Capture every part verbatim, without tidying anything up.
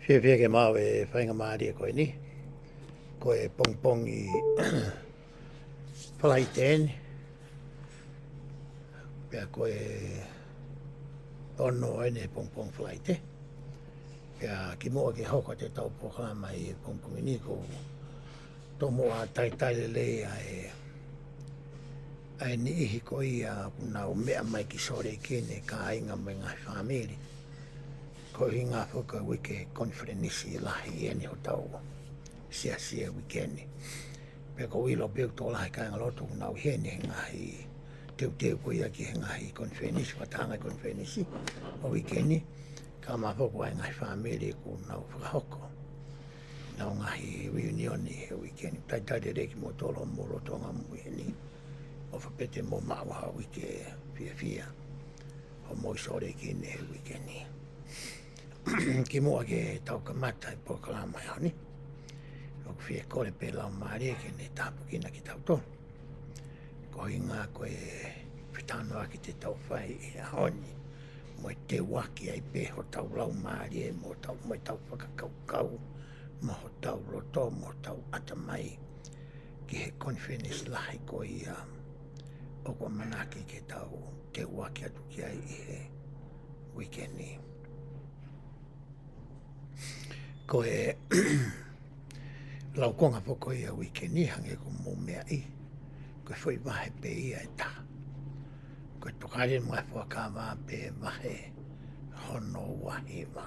Fiefia ke maʻu e faingamālie ko eni. Ko e pongipongi Falaite eni. Pea ko e ono eni pongipongi Falaite. Pea kimuʻa ke hoko atu ʻetau polokalama ʻi he pongipongi ni, ʻoku ou tomuʻa talitali lelei ʻa e, ʻa e niʻihi ko ia ʻoku nau meʻa mai ki Sōleki ni, kāinga mo e ngaahi fāmili. Ko e ʻuhinga foki ko e uike konifelenisi lahi eni hotau siasi he uike ni. Pea ʻoku ou ʻilo pē ʻoku tokolahi kāingalotu ʻoku nau ʻi heni he ngaahi teuteu ko ia ki he ngaahi konifelenisi, fakatahaʻanga konifelenisi ʻo e uike ni. Kae ʻumaʻā foki ʻa e ngaahi fāmili ʻoku nau fakahoko ʻenau ngaahi reunion he uike ni. Talitali lelei kimoutolu mo e lolotonga mou ʻi heni. ʻOfa pē te mou maʻu ha uike fiefia hoʻomou ʻi Sōleki ni he uike ni. Kimuʻa ke tau kamata e polokalama he ʻaho ni, ʻoku ou fie kole pē Laumālie ke ne tāpuekina kitautolu. Ko e ʻuhinga ko e fetalanoaʻaki te tau fai he ʻaho ni, mo e teuaki ai pē hotau laumālie, mo hotau, mo ʻetau fakakaukau, mo hotau loto, mo hotau ʻatamai ki he konifelenisi lahi ko ia ʻoku ʻamanaki ke tau teuaki atu ki ai ʻi he uike ni. Ko e laukonga foki ia ʻo e uike ni, hangē ko hoʻomou meaʻi, ko e foʻi vahe pē ia ʻe taha. Ko e Tokāteline mo e Ngaahi Fuakava pē vahe hono uahiva.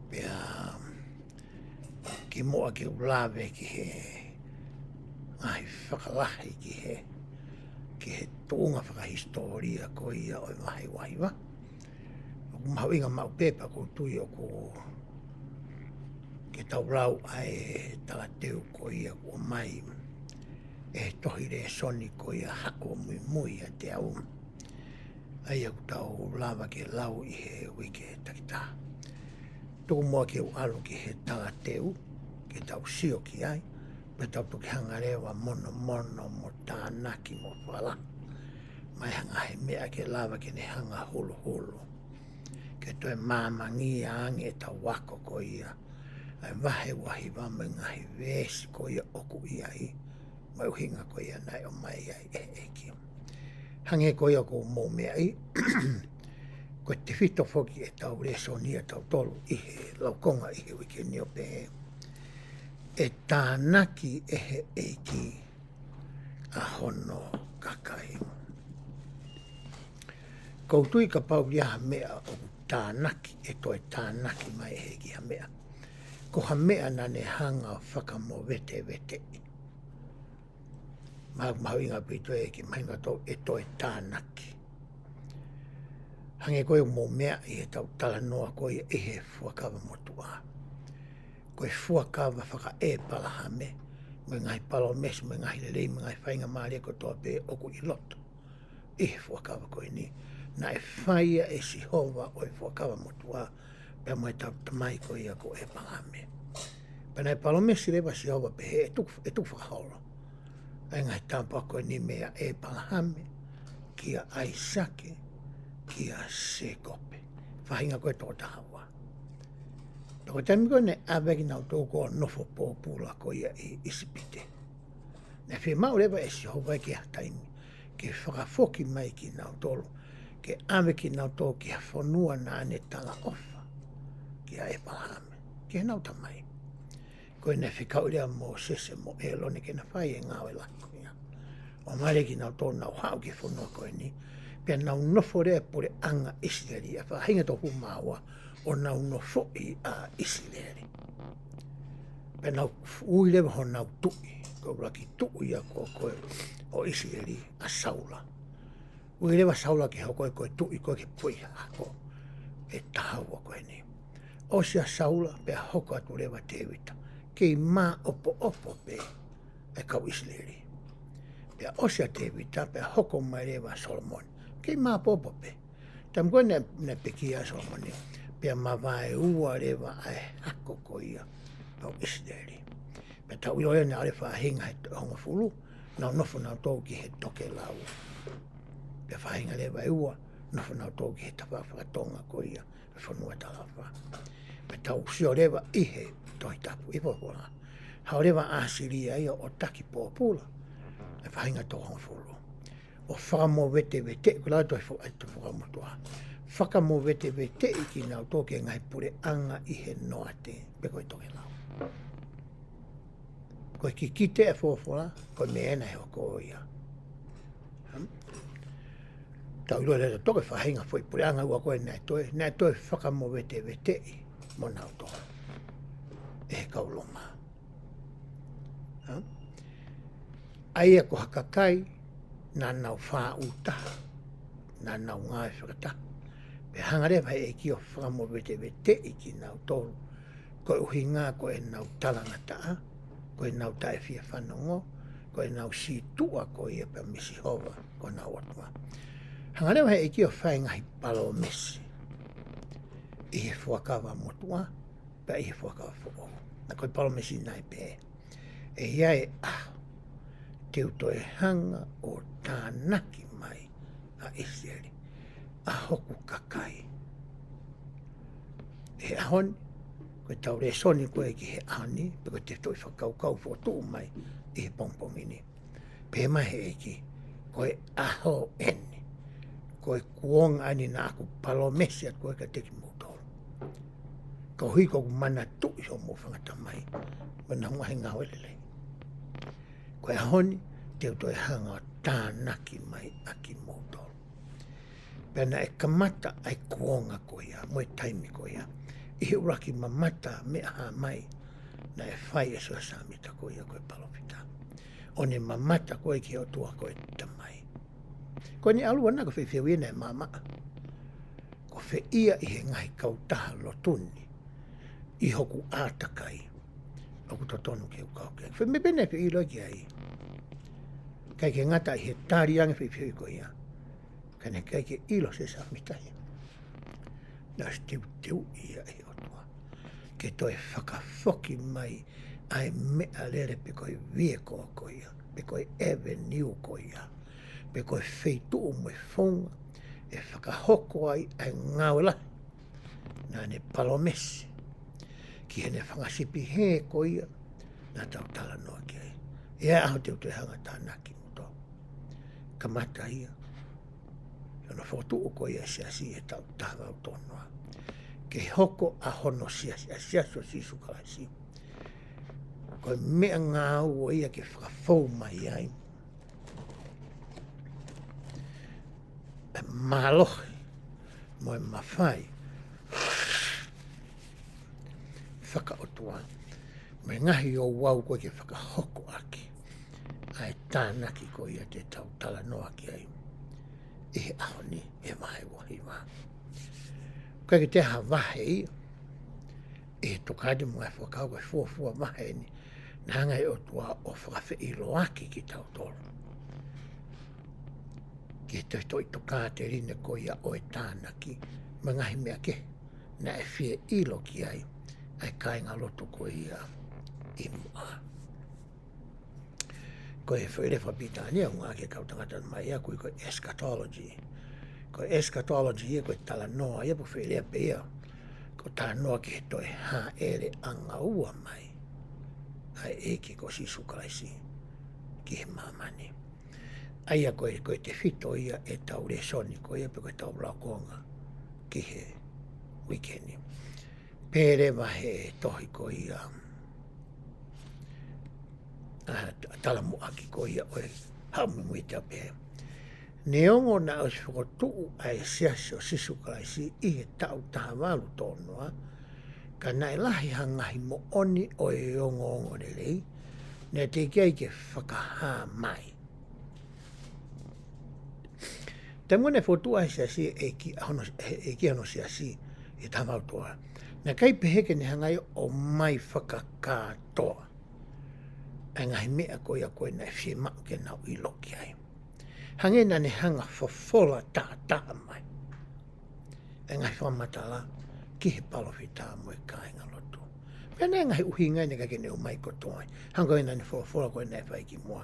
Pea kimuʻa ke u lave ki he ngaahi fakalahi ki he, ki he tuʻunga fakahisitōlia ko ia ʻo e vahe uahiva, ʻoku mahuʻinga maʻu pē pea ʻoku ou tui ʻoku ke tau lau ʻa e talateu ko ia kuo ʻomai ʻe he tohi lēsoni ko ia Haʻu ʻo Muimui ʻiate Au, ʻa ia ʻoku tau lava ke lau ʻi he uike takitaha. Tuku muʻa ke u ʻalu ki he talateu, ke tau sio ki ai, pea tau toki hanga leva ʻo monomono mo tānaki mo fala mai ha ngaahi meʻa ke lava ke ne hanga ʻo huluhulu, ke toe māmangia ange ʻetau ako ko ia ʻa e vahe uahiva mo e ngaahi veesi ko ia ʻoku ʻi ai, mo e ʻuhinga ko ia naʻe ʻomai ai ʻe he ʻEiki. Hangē ko ia ko hoʻomou meaʻi, ko e tefito foki ʻetau lēsoni ʻatautolu ʻi he laukonga ʻi he uike ni ʻo pehē, ʻe tānaki ʻe he ʻEiki ʻa hono kakai. ʻOku ou tui kapau ʻoku ʻi ai ha meʻa ʻoku tānaki, ʻe toe tānaki mai ʻe he ʻEiki ha meʻa, ko ha meʻa naʻa ne hanga ʻo fakamoveteveteʻi. Mahu-, mahuʻinga pē ʻi he toe ʻEiki, mahuʻinga toe, ʻe toe tānaki. Hangē ko ia ʻoku mou meaʻi ʻi heʻetau talanoa ko ia ʻi he Fuakava Motuʻa, ko e fuakava faka-ʻĒpalahame, mo e ngaahi palōmesi, mo e ngaahi lelei, mo e ngaahi faingamālie kotoa pē ʻoku ʻi loto ʻi he fuakava ko eni, naʻe fai ia ʻe Sihova ʻo e Fuakava Motuʻa pea mo ʻetau tamai ko ia ko ʻĒpalahame. Pea naʻe palōmesi leva ʻa Sihova pehē ʻe tuku, ʻe tuku fakaholo ʻa e ngaahi tāpuaki ko eni meia ʻĒpalahame, kia ʻAisake, kia Sēkope. Faʻahinga ko e toko taha ua. Pea ko e taimi ko ē naʻe ʻave kinautolu ʻo nofo pōpula ko ia ʻi ʻIsipite, naʻe fiemaʻu leva ʻe Sihova ia ki ha taimi ke fakafoki mai kinautolu, ke ʻave kinautolu ki ha fonua naʻa ne talaʻofa kia ʻĒpalahame, ki heʻenau tamai. Ko ia naʻe fekauʻi leva ʻa Mōsese mo ʻĒlone ke na fai e ngāue lahi ko ia. ʻO ʻomai leva kinautolu ʻo nau haʻu ki he fonua ko eni, pea nau nofo leva e puleʻanga ʻIsileli, ʻa e faʻahinga ʻe toko hongofulu mā ua ʻo nau nofoʻi ʻa ʻIsileli. Pea nau ui leva honau tuʻi, ko e ʻuluaki tuʻi ia ko ē ʻo ʻIsileli, ʻa Saula. Ui leva ʻa Saula ke hoko ia ko e tuʻi ko ē ki he foʻi hako ʻe taha ua ko eni. ʻOsi ʻa Saula, pea hoko atu leva ʻa Tēvita. Kei māʻopoʻopo pē e kau ʻIsileli. Pea ʻosi ʻa Tēvita, pea hoko mai leva ʻa Solomone. Kei māʻopoʻopo pē. Taimi ko ē naʻe, naʻe pekia ʻa Solomone, pea mavaeua leva ʻa e hako ko ia ʻo ʻIsileli. Pea tau ʻilo ia naʻe ʻi ai e faʻahinga ʻe hongofulu, nau nofo nautolu ki he tokelau. Pea faʻahinga leva ʻe ua, nofo nautolu ki he tafaʻaki fakatonga ko ia ʻo e fonua talaʻofa. Pea Tau sio leva ʻi he Tohi Tapu, ʻi he folofola. Haʻu leva ʻa ʻAsilia ia ʻo taki pōpula e faʻahinga toko hongofulu. ʻO fakamoveteveteʻi, ko e lau ʻa e Tohi Fo-, ʻa e Tohi Fakamotuʻa. Fakamoveteveteʻi kinautolu ki he ngaahi puleʻanga ʻi he noate, pe ko e tokelau. Ko e kikite ʻa e folofola, ko e meʻa ena ʻe hoko ia. Hmm? Tau ʻilo leva ʻe tautolu ko e faʻahinga foʻi puleʻanga ua ko ē naʻe toe, naʻe toe fakamoveteveteʻi mo nautolu ʻe he kau Loma. Hmm? ʻA ia ko ha kakai naʻa nau fāʻūtaha, naʻa nau ngāue fakataha. Pea hanga leva he ʻEiki ʻo fakamoveteveteʻi kinautolu. Ko e ʻuhinga ko ʻenau talangataʻa, ko ʻenau taʻefie fanongo, ko ʻenau sītuʻa ko ia pea mei Sihova ko honau ʻOtua. Hanga leva he ʻEiki ʻo fai e ngaahi palōmesi ʻi he Fuakava Motuʻa, pea ʻi he Fuakava Foʻou. Naʻe ko e palōmesi naʻe pehē: ʻE ʻi ai e ʻaho te u toe hanga ʻo tānaki mai ʻa ʻIsileli, ʻa hoku kakai. ʻI he ʻaho ni, ko ʻetau lēsoni ko ē ki he ʻaho ni, pe ko e tefitoʻi fakakaukau fokotuʻu mai ʻi he pongipongi ni. Pehē mai he ʻEiki, ko e ʻaho eni, ko e kuonga eni naʻa ku palōmesi atu ko ē kiate kimoutolu. Koeʻuhi ko ʻeku manatuʻi homou fanga tamai mo ʻenau ngaahi ngāue lelei. Ko e ʻaho ni, te u toe hanga ʻo tānaki mai ʻa kimoutolu. Pea naʻe kamata ʻa e kuonga ko ia, mo e taimi ko ia, ʻi he ʻuluaki mamata meʻa hā mai naʻe fai ʻe Siosefa Sāmita ko ia ko e palōfita. ʻO ne mamata ko ē ki he ʻOtua ko e Tamai. Ko ʻene ʻalu ʻana ko e fehuʻi naʻe maʻamaʻa. Ko fē ia ʻi he ngaahi kautaha lotu ni, ʻi hoku ʻātakai, ʻoku totonu ke u kau ki ai? Ko e meʻa pē naʻe fie ʻilo ki ai. ʻIkai ke ngata ʻi he tali ange fehuʻi ko ia, ka naʻe ʻikai ke ʻilo ʻe Siosefa Sāmita ia naʻe ʻosi teuteuʻi ia ʻe he ʻOtua ke toe fakafoki mai ʻa e meʻalele pe ko e vehicle ko ia, pe ko e avenue ko ia, pe ko e feituʻu mo e founga ʻe fakahoko ai ʻa e ngāue lahi naʻa ne palōmesi ki heʻene fanga sipi hē ko ia naʻa tau talanoa ki ai. ʻE ʻi ai e ʻaho te u toe hanga ʻo tānaki kimoutolu. Kamata ia ʻi hono fokotuʻu ko ia e siasi he taʻu taha valu tolu noa, ke hoko ʻa hono siasi, ʻa e Siasi ʻo Sīsū Kalaisi, ko e meʻangāue ia ke fakafou mai ai e mālohi mo e mafai fakaʻotua mo e ngaahi ouau ko ē ke fakahoko ʻaki ʻa e tānaki ko ia te tau talanoa ki ai ʻi he ʻaho ni, ʻi he vahe ua hiva. ʻOku ʻikai ke toe ha vahe ia ʻi he Tokāteline mo e Ngaahi Fuakava, ko e fuofua vahe eni naʻe hanga ʻe he ʻOtua ʻo fakafeʻiloaki kitautolu ki he tefitoʻi tokāteline ko ia ʻo e tānaki mo e ngaahi meʻa kehe naʻe fie ʻilo ki ai ʻa e kāingalotu ko ia ʻi muʻa. Ko e foʻi lea fakapilitānia ʻoku ngāueʻaki ʻe he kau tangata mai ia, ʻoku ui ko e eschatology. Ko e eschatology ia ko e talanoa ia, pe ko e foʻi lea pē ia, ko e talanoa ki he toe hāʻele ʻanga ua mai ʻa e ʻEiki ko Sīsū Kalaisi ki he māmani. ʻA ia ko e, ko e tefito ia ʻetau lēsoni ko ia pe ko ʻetau laukonga ki he uike ni. Pehē leva he tohi ko ia, ʻa, talamuʻaki ko ia ʻo e Haʻu Muimui, ʻoku pehē: Neongo naʻe ʻosi fokotuʻu ʻa e Siasi ʻo Sīsū Kalaisi ʻi he taʻu taha valu tolu noa, ka naʻe lahi ha ngaahi moʻoni ʻo e ongoongolelei naʻe teʻeki ai ke fakahā mai. Taimi naʻe fokotuʻu ai e siasi ʻe he ʻEiki ʻa hono, ʻe he ʻEiki hono siasi ʻi he taha valu tolu noa, naʻe ʻikai pehē ke ne hanga ai ʻo ʻomai fakakātoa ʻa e ngaahi meʻa ko ia ko ē naʻe fiemaʻu ke nau ʻilo ki ai. Hangē naʻa ne hanga ʻo fofola tahataha mai ʻa e ngaahi fakamatala ki he palōfita mo e kāingalotu. Pea naʻe ngaahi ʻuhinga ia naʻe ʻikai ke ne ʻomai kotoa ai. Hangē ko ia naʻa ne folofola ko ē naʻe fai kimuʻa,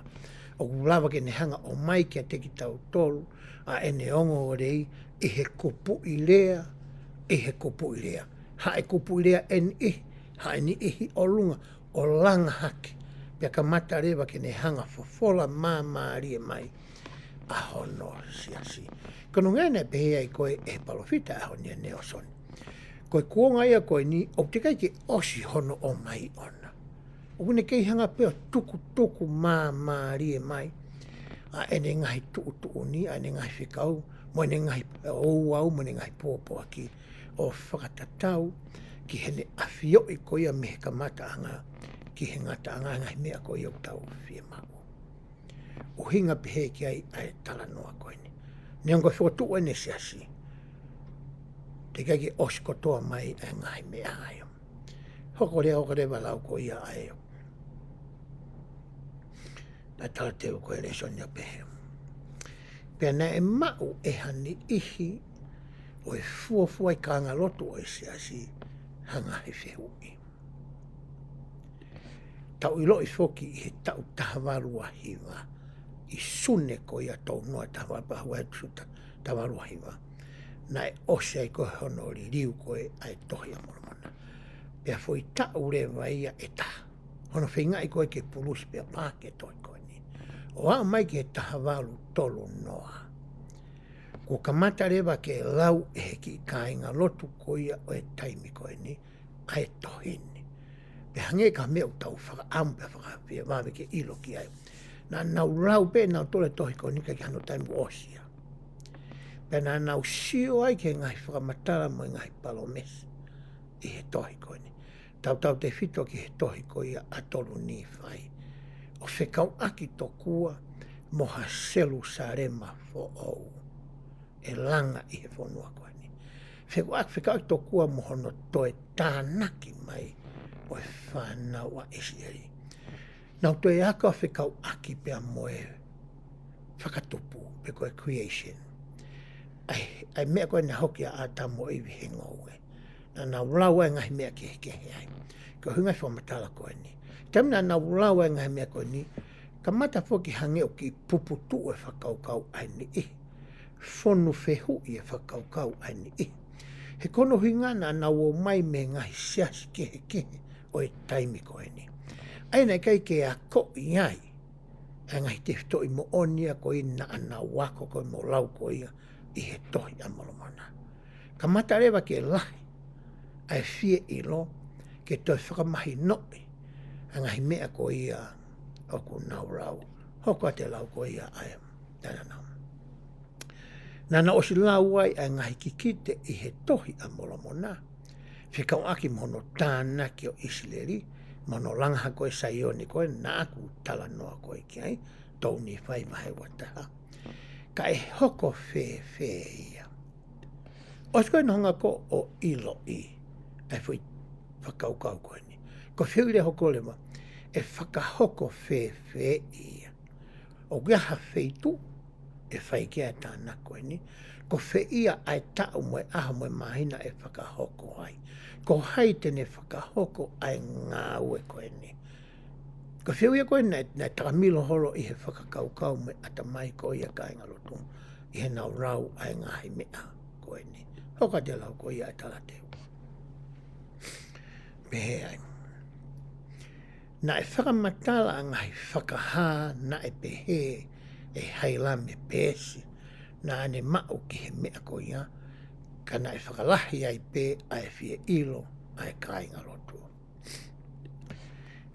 ʻoku lava ke ne hanga ʻo ʻomai kiate kitautolu ʻa ʻene ongoongolelei ʻi he kupuʻi lea, ʻi he kupuʻi lea. Haʻe kupuʻi lea ʻe niʻihi, haʻe niʻihi ʻolunga, ʻo langa hake. Pea kamata leva ke ne hanga fofola māmālie mai ʻa hono siasi. Ko hono ʻuhinga naʻe pehē ai ko ē ʻe he palōfita ʻa hono ia Nalesoni. Ko e kuonga ia ko eni, ʻoku teʻeki ai ke ʻosi hono ʻomai ʻona. ʻOku ne kei hanga pē ʻo tukutuku māmālie mai ʻa ʻene ngaahi tuʻutuʻuni, ʻa ʻene ngaahi fekau, mo ʻene ngaahi ouau, mo ʻene ngaahi pōpoaki, ʻo fakatatau ki heʻene ʻafioʻi ko ia mei he kamataʻanga ki he ngataʻanga, ngaahi meʻa ko ia ʻoku tau fiemaʻu. ʻUhinga pehē ki ai ʻa e talanoa ko eni. Neongo fokotuʻu ʻene siasi, teʻeki ai ke ʻosi kotoa mai ʻa e ngaahi meʻa ʻa ia. Hoko leva, hoko leva lau ko ia ʻa e, ʻa e talateu ko e Nalesoni ʻo pehē. Pea naʻe maʻu ʻe ha niʻihi ʻo e fuofua ʻi he kāingalotu ʻo e siasi ha ngaahi fehuʻi. Tau ʻiloʻi foki ʻi he taʻu taha valu ua hiva, ʻi Sune ko ia tolu noa taha valu, valu ua hiva. Naʻe ʻosi ai ko ē hono liliu ko ē ʻa e Tohi ʻa Molomona. Pea foʻi taʻu leva ia ʻe taha hono feingaʻi ko ē ke pulusi pea pā ki he tohi ko eni. ʻO aʻu mai ki he taha valu tolu noa, kuo kamata leva ke lau ʻe he kiʻi kāingalotu ko ia ʻo e taimi ko eni ʻa e tohi ni. Pea hangē ko e meʻa ʻoku tau fakaʻamu pea fakafie vave ke ʻilo ki ai. Naʻa nau lau pē nautolu e tohi ko eni ka ʻikai ke hano taimi kuo ʻosi ia. Pea naʻa nau sio ai ki he ngaahi fakamatala mo e ngaahi palōmesi ʻi he tohi ko eni. Tautautefito ki he tohi ko ia ʻa tolu Nīfai. ʻO fekauʻaki tokua mo ha Selusalema foʻou ʻe langa ʻi he fonua ko eni. Fekauʻaki, fekauʻaki tokua mo hono toe tānaki mai ʻo e fānau ʻa ʻIsileli. Nau toe ako fekauʻaki pea mo e fakatupu, pe ko e creation. ʻA e, ʻa e meʻa ko ē naʻe hoko ʻia ʻĀtama mo ʻIvi he ngoue. Naʻa nau lau ai ngaahi meʻa kehekehe ai. Ko e ʻuhinga e fakamatala ko eni. Taimi naʻa nau lau ai ngaahi meʻa ko eni, kamata foki hangē ʻoku kiʻi puputuʻu e fakakaukau ʻa e niʻihi. Fonu fehuʻi e fakakaukau ʻa e niʻihi. He ko hono ʻuhinga naʻa nau ō mai mei he ngaahi siasi kehekehe ʻo e taimi ko eni. ʻA ia naʻe ʻikai ke akoʻi ai ʻa e ngaahi tefitoʻi moʻoni ia ko ē naʻa nau ako ko ē mo lau ko ia ʻi he Tohi ʻa Molomona. Kamata leva ke lahi ʻa e fie ʻilo ke toe fakamahinoʻi ʻa e ngaahi meʻa ko ia ʻoku nau lau. Hoko atu e lau ko ia ʻa e, naʻa nau. Naʻa nau ʻosi lau ai ʻa e ngaahi kikite ʻi he Tohi ʻa Molomona. Fekauʻaki mo hono tānaki ʻo ʻIsileli, mo hono langa hake ʻo Saione ko ē naʻa ku talanoa ko ē ki ai, tolu Nīfai vahe ua taha. Ka ʻe hoko fēfē ia? ʻOsi ko ē hono hanga ko ē ʻo ʻiloʻi ʻa e foʻi fakakaukau ko eni. Ko e fehuʻi leva ʻoku hoko leva, ʻe fakahoko fēfē ia? ʻOku ʻi ai ha feituʻu ʻe fai ki ai e tānaki ko eni? Ko fē ia ʻa e taʻu mo e ʻaho mo e māhina ʻe fakahoko ai? Ko hai te ne fakahoko ʻa e ngāue ko eni? Ko e fehuʻi ia ko ē naʻe, naʻe takamilo holo ʻi he fakakaukau mo e ʻatamai ko ia kāingalotu ʻi heʻenau lau ʻa e ngaahi meʻa ko eni. Hoko atu e lau ko ia ʻa e talateu. Pehē ai. Naʻe fakamatala ʻa e ngaahi fakahā naʻe pehē ʻe Hailame Peesi naʻa ne maʻu ki he meʻa ko ia, ka naʻe fakalahi ai pē ʻa e fie ʻilo ʻa e kāingalotu.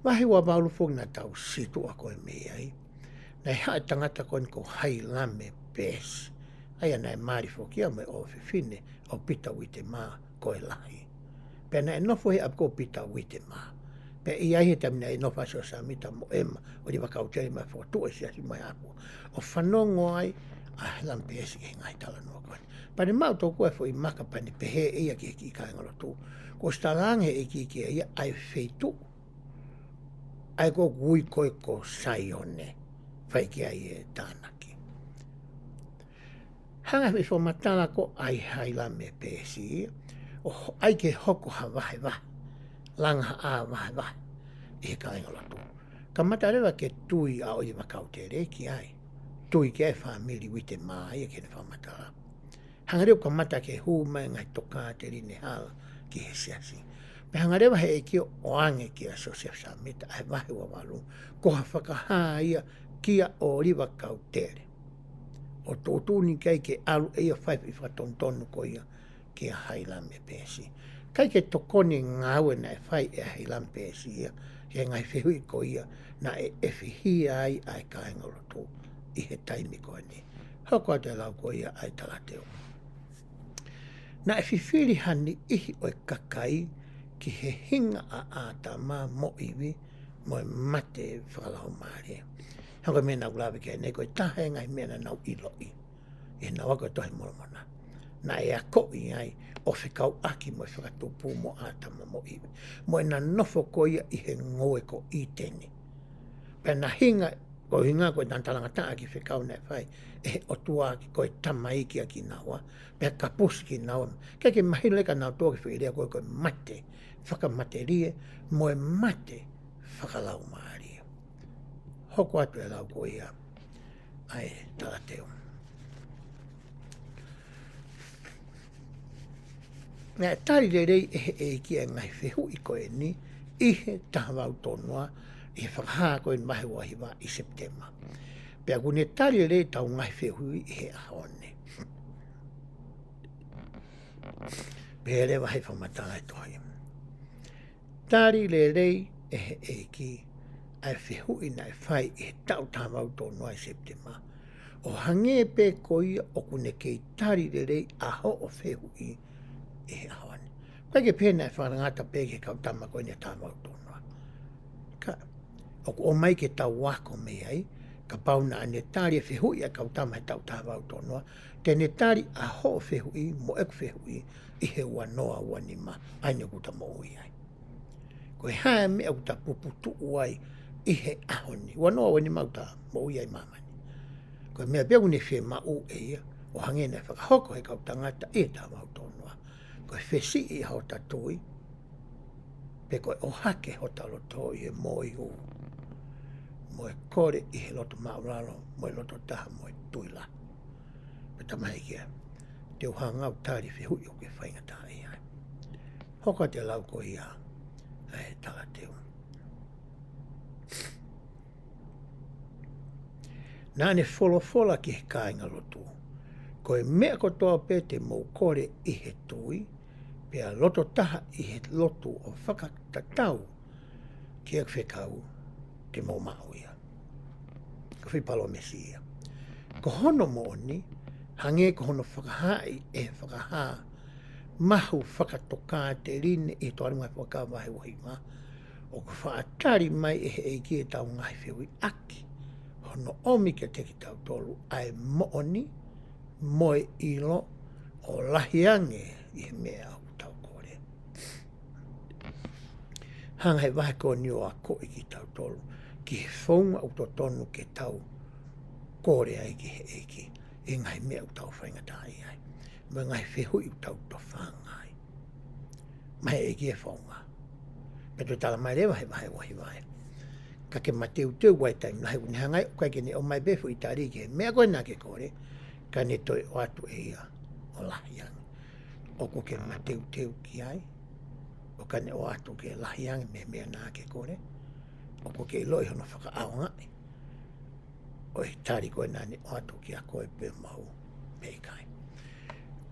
Vahe ua valu foki naʻa tau situʻa ko ē mei ai. Naʻe haʻu e tangata ko eni ko Hailame Peesi. ʻA ia naʻe mali foki ia mo e ʻofefine ʻo Pita Uitemā ko e lahi. Pea naʻe nofo he ʻapi ko Pita Uitemā. Pea ʻi ai he taimi naʻe nofo ai Siosefa Sāmita mo ʻEma ʻOliva Kautele mo e fokotuʻu e siasi mo e ʻapi. ʻO fanongo ai ʻa Hailame Peesi ki he ngaahi talanoa ko eni. Pea ne maʻu tokua e foʻi maka pea ne pehē ʻe ia ki he kiʻi kāingalotu. Kuo ʻosi talaange ʻe he ʻEiki kiate ia ʻa e feituʻu. ʻA ia ko e ui ko ē ko Saione. Fai ki ai e tānaki. Hanga ʻe he fakamatala ko ē ʻa Hailame Peesi, ʻo ho-, ʻai ke hoko ha vahevahe, langa ha ʻā vahevahe ʻi he kāingalotu. Kamata leva ke tui ʻa ʻOliva Kautele ki ai. Tui ki ai e fāmili Uitemā ia ki heʻene fakamatala. Hanga leva ʻo kamata ke hū mai e ngaahi tokāteline hala, ki he siasi. Pea hanga leva he ʻEiki ʻo ʻoange kia Siosefa Sāmita ʻa e vahe ua valu, ko ha fakahā ia kia ʻŌliva Kautele, ʻo tuʻutuʻuni ki ai ke ʻalu ʻe ia ʻo fai e fakatonutonu ko ia kia Hailame Pēsi. ʻIkai ke tokoni e ngāue naʻe fai ʻe Hailame Pēsi ia ki he ngaahi fehuʻi ko ia naʻe ʻefihia ai ʻa e kāingalotu ʻi he taimi ko eni. Hoko atu e lau ko ia ʻa e talateu. Naʻe fifili ha niʻihi ʻo e kakai ki he hinga ʻa ʻĀtama mo ʻIvi mo e mate fakalaumālie. Hangē ko e meʻa naʻa ku lave ki ai ʻanenai, ko e taha e ngaahi meʻa naʻa nau ʻiloʻi ʻi heʻenau ako e Tohi ʻa Molomona, naʻe akoʻi ai ʻo fekauʻaki mo e fakatupu mo ʻĀtama mo ʻIvi, mo ʻena nofo ko ia ʻi he ngoue ko ʻĪteni. Pea naʻe hinga, ko e hinga ko e talangataʻa ki he fekau naʻe fai ʻe he ʻOtua ki, ko e tamaiki ʻa kinaua, pea kapusi kinaua. ʻIkai ke mahino leka naʻa nau tō ki he foʻi lea ko e, ko e mate fakamatelie mo e mate fakalaumālie. Hoko atu e lau ko ia ʻa e talateu. Naʻe tali lelei ʻe he ʻEiki ʻa e ngaahi fehuʻi ko eni ʻi he taha valu tolu noa, ʻi he Fakahā ko eni vahe ua hiva ʻi Sepitema. Pea ʻoku ne tali lelei ʻetau ngaahi fehuʻi ʻi he ʻaho ni. Pea leva he fakamatala e tohi. Tali lelei ʻe he ʻEiki ʻa e fehuʻi naʻe fai ʻi he taʻu taha valu tolu noa ʻi Sepitema, ʻo hangē pē ko ia ʻoku ne kei tali lelei ʻa hoʻo fehuʻi ʻi he ʻaho ni. ʻIkai ke pehē naʻe fakangatangata pē ki he kau tama ko eni ʻa e taha valu tolu noa. Ka, ʻoku ʻomai ke tau ako mei ai, kapau naʻa ne tali e fehuʻi ʻa e kau tama he taʻu taha valu tolu noa, te ne tali ʻa hoʻo fehuʻi mo ʻeku fehuʻi ʻi he ua noa ua nima, ʻa eni ʻoku ta moʻui ai. Ko e hā e meʻa ʻoku ta puputuʻu ai ʻi he ʻaho ni, ua noa ua nima ʻoku ta moʻui ai ʻi māmani? Ko e meʻa pē ʻoku ne fiemaʻu ʻe ia, ʻo hangē naʻe fakahoko ʻe he kau tangata ʻi he taha valu tolu noa. Ko e fesiʻi ʻa hota tui, pe ko e ʻohake hota loto ʻi he moihū, mo e kole ʻi he loto māʻulalo, mo e loto taha, mo e tui lahi. Pea tamaiki ia, te u hanga ʻo tali e fehuʻi ʻoku ke faingataʻaʻia ai. Hoko atu e lau ko ia ʻa e talateu. Naʻa ne folofola ki he kāingalotu, ko e meʻa kotoa pē te mou kole ʻi he tui, pea loto taha ʻi he lotu ʻo fakatatau ki heʻeku fekau, te mou maʻu ia. Ko e foʻi palōmesi ia. Ko hono moʻoni, hangē ko hono fakahaaʻi ʻe he Fakahā mahu fakatokāteline ʻi he Tohi ʻa e Ngaahi Fuakava vahe ua hiva, ʻoku faʻa tali mai ʻe he ʻEiki ʻetau ngaahi fehuʻi ʻaki hono ʻomi kiate kitautolu ʻa e moʻoni mo e ʻilo ʻo lahi ange ʻi he meʻa ʻoku tau kole. Hanga ʻe he vahe ko eni ʻo akoʻi kitautolu ki he founga ʻoku totonu ke tau kole ai ki he ʻEiki ʻi he ngaahi meʻa ʻoku tau faingataʻaʻia ai, mo e ngaahi fehuʻi ʻoku tau tofanga ai. Maʻa e ʻEiki e founga. Pea toe tala mai leva he vahe ua hiva ia, ka ke mateuteu ʻi he taimi lahi, ʻoku ne hanga ai ʻo ʻikai ke ne ʻomai pē foʻi tali ki he meʻa ko ē naʻa ke kole, ka ne toe ʻoatu ʻe ia ʻo lahi ange. ʻOku ke mateuteu ki ai, ʻo ka ne ʻoatu ke lahi ange mei he meʻa naʻa ke kole? ʻOku ke ʻiloʻi hono fakaʻaongaʻi ʻo e tali ko ē naʻa ne ʻoatu kiate koe pe mau pe ʻikai?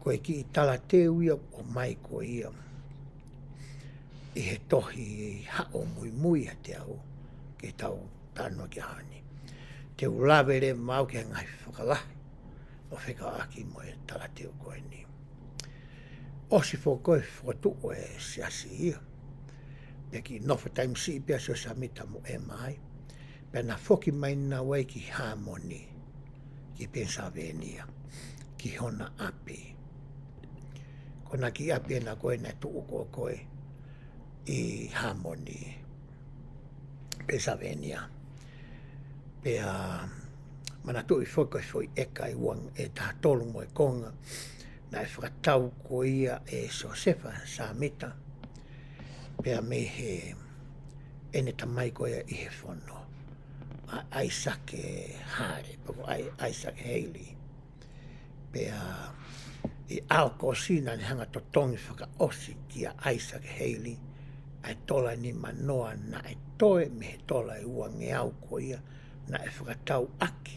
Ko e kiʻi talateu ia ʻoku ʻomai ko ia ʻi he tohi Haʻu ʻo Muimui ʻiate Au, ke tau talanoa ki ai he ʻaho ni. Te u lave leva au ki he ngaahi fakalahi ʻo fekauʻaki mo e talateu ko eni. ʻOsi foki e fokotuʻu e siasi ia, pea kiʻi nofo taimi siʻi pē ʻa Siosefa Sāmita mo ʻEma ai, pea na foki mai naua ki Hāmoni, ki Penisilivēnia, ki hona ʻapi. Ko ʻena kiʻi ʻapi ʻena ko ē naʻe tuʻu ko ē ʻi Hāmoni, Penisilivēnia. Pea manatuʻi foki ko e foʻi ʻeka ʻe ua, ʻe taha tolu mo e konga, naʻe fakatau ko ia ʻe Siosefa Sāmita pea mei heʻene tamai ko ia ʻi he fono, ʻa ʻAisake Hale, pe ko ʻAi-, ʻAisake Heili. Pea ʻi ʻAokosi naʻa ne hanga totongi fakaʻosi kia ʻAisake Heili ʻa e tola ʻe nima noa naʻe toe mei he tola ʻe uangeau ko ia naʻe fakatau ʻaki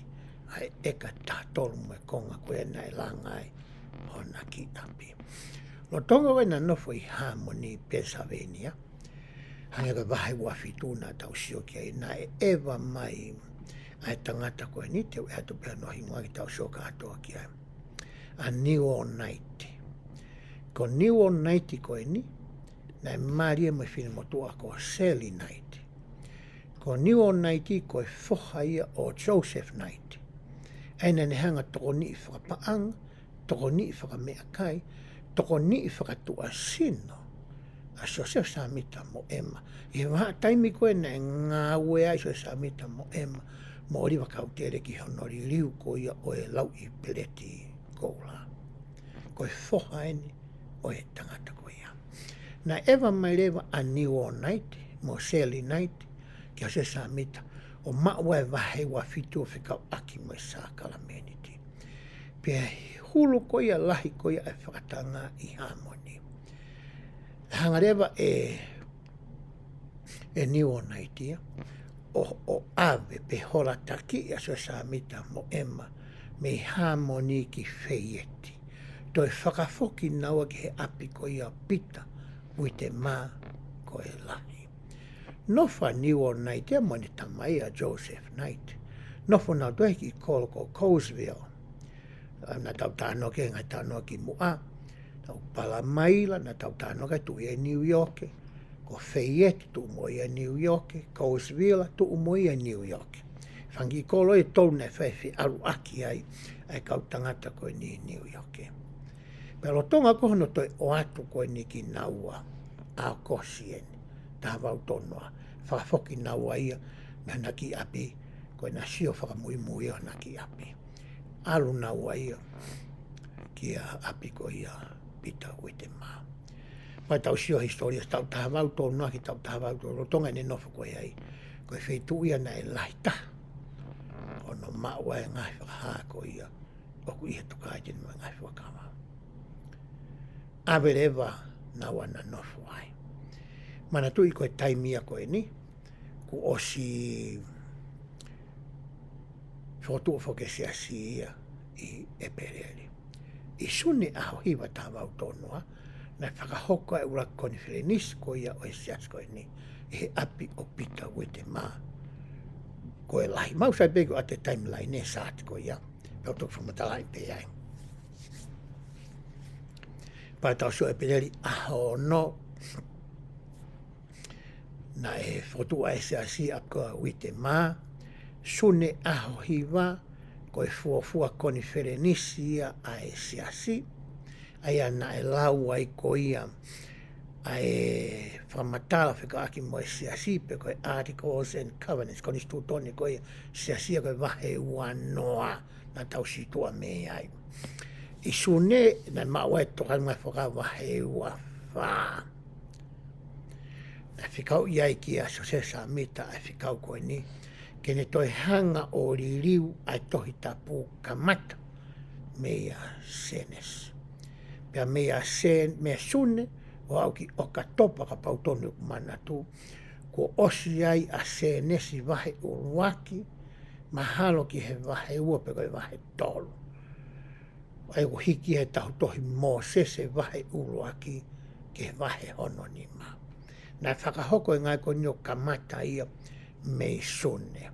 ʻa e ʻeka taha tolu mo e konga ko ia naʻe langa ai hona kiʻi ʻapi. Lolotonga ʻene nofo ʻi Hāmoni, Pennsylvania, hangē ko e vahe ua fitu naʻa tau sio ki ai, naʻe ʻeva mai ʻa e tangata ko eni, te u ʻoatu pē hono hingoa ke tau sio kātoa ki ai, ʻa Niuo Naiti. Ko Niuo Naiti ko eni, naʻe mali ia mo e finemotuʻa ko Seli Naiti. Ko Niuo Naiti ko e foha ia ʻo Joseph Naiti. ʻA ia naʻa ne hanga tokoniʻi fakapaʻanga, tokoniʻi fakameʻakai, tokoniʻi fakatuʻasino ʻa Siosefa Sāmita mo ʻEma. ʻI he vahaʻa taimi ko ē naʻe ngāue ai Siosefa Sāmita mo ʻEma mo ʻOliva Kautele ki hono liliu ko ia ʻo e lauʻi peleti koula. Ko e foha eni ʻo e tangata ko ia. Naʻe ʻeva mai leva ʻa Niuo Naiti mo Seli Naiti kia Siosefa Sāmita ʻo maʻu ʻa e vahe ua fitu ʻo fekauʻaki mo e sākalamēniti. Pea hulu ko ia lahi ko ia ʻa e fakatanga ʻi Hāmoni. Hanga leva ʻe, ʻe Niuo Naiti ia ʻo, ʻo ʻave pe hola taki ʻa Siosefa Sāmita mo ʻEma mei Hāmoni ki Feieti. Toe fakafoki naua ki he ʻapi ko ia Pita Uitemā ko e lahi. Nofo ʻa Niuo Naiti ia mo ʻene tamai ʻa Joseph Naiti. Nofo nautolu he kiʻi kolo ko Colesville. ʻA, naʻa tau talanoa ki he ngaahi talanoa ki muʻa. Tau Palamaila, naʻa tau talanoa ki ai, tuʻu ia ʻi Niu ʻIoke. Ko Feieti, tuʻu mo ia ʻi Niu ʻIoke. Colesville, tuʻu mo ia ʻi Niu ʻIoke. Fanga kiʻi kolo ʻe tolu naʻe fai feʻaluʻaki ai ʻa e kau tangata ko eni ʻi Niu ʻIoke. Pea lolotonga ko hono toe ʻoatu ko eni kinaua, ʻAokosi eni, taha valu tolu noa, fakafoki naua ia mei hona kiʻi ʻapi, ko ʻena sio fakamuimui ʻo hona kiʻi ʻapi. ʻAlu naua ia ki he ʻapi ko ia Pita Uitemā. Pea tau sio hisitōlia, taʻu taha valu tolu noa ki he taʻu taha valu tolu, lolotonga ʻene nofo ko ia ai, ko e feituʻu ia naʻe lahi taha hono maʻu ai e ngaahi fakahā ko ia ʻoku ʻi he Tokāteline mo e Ngaahi Fuakava. ʻAve leva naua ʻo nofo ai. Manatuʻi ko e taimi ia ko eni, kuo ʻosi fokotuʻu foki e siasi ia ʻi ʻEpeleli. ʻI Sune ʻaho hiva taha valu tolu noa, naʻe fakahoko ʻa e ʻuluaki konifelenisi ko ia ʻo e siasi ko eni ʻi he ʻapi ʻo Pita Uitemā ko e lahi. Mau sai pē ko ʻete taimi laine saati ko ia, pea u toki fakamatalaʻi pē ai. Pea tau sio ʻEpeleli ʻaho ono, naʻe fokotuʻu ʻa e siasi ʻa Pita Uitemā. Sune ʻaho hiva, ko e fuofua konifelenisi ia ʻa e siasi. ʻA ia naʻe lau ai ko ia ʻa e fakamatala fekauʻaki mo e siasi pe ko e Articles and Covenants, konisitūtone ko ia siasi ia ko e vahe ua noa naʻa tau situʻa mei ai. ʻI Sune, naʻe maʻu ai e Tokāteline mo e Ngaahi Fuakava vahe ua fā. Naʻe fekauʻi ai kia Siosefa Sāmita ʻa e fekau ko eni, ke ne toe hanga ʻo liliu ʻa e Tohi Tapu kamata meia Sēnesi. Pea meia Sē-, meia Sune, ʻo aʻu ki ʻOkatopa kapau tonu ʻeku manatu, kuo ʻosi ai ʻa Sēnesi vahe ʻuluaki, mahalo ki he vahe ua pe ko e vahe tolu. ʻA ia kuo hiki he tauhi tohi Mōsese vahe ʻuluaki ki he vahe hono nima. Naʻe fakahoko e ngaahi ko eni ʻo kamata ia mei Sune.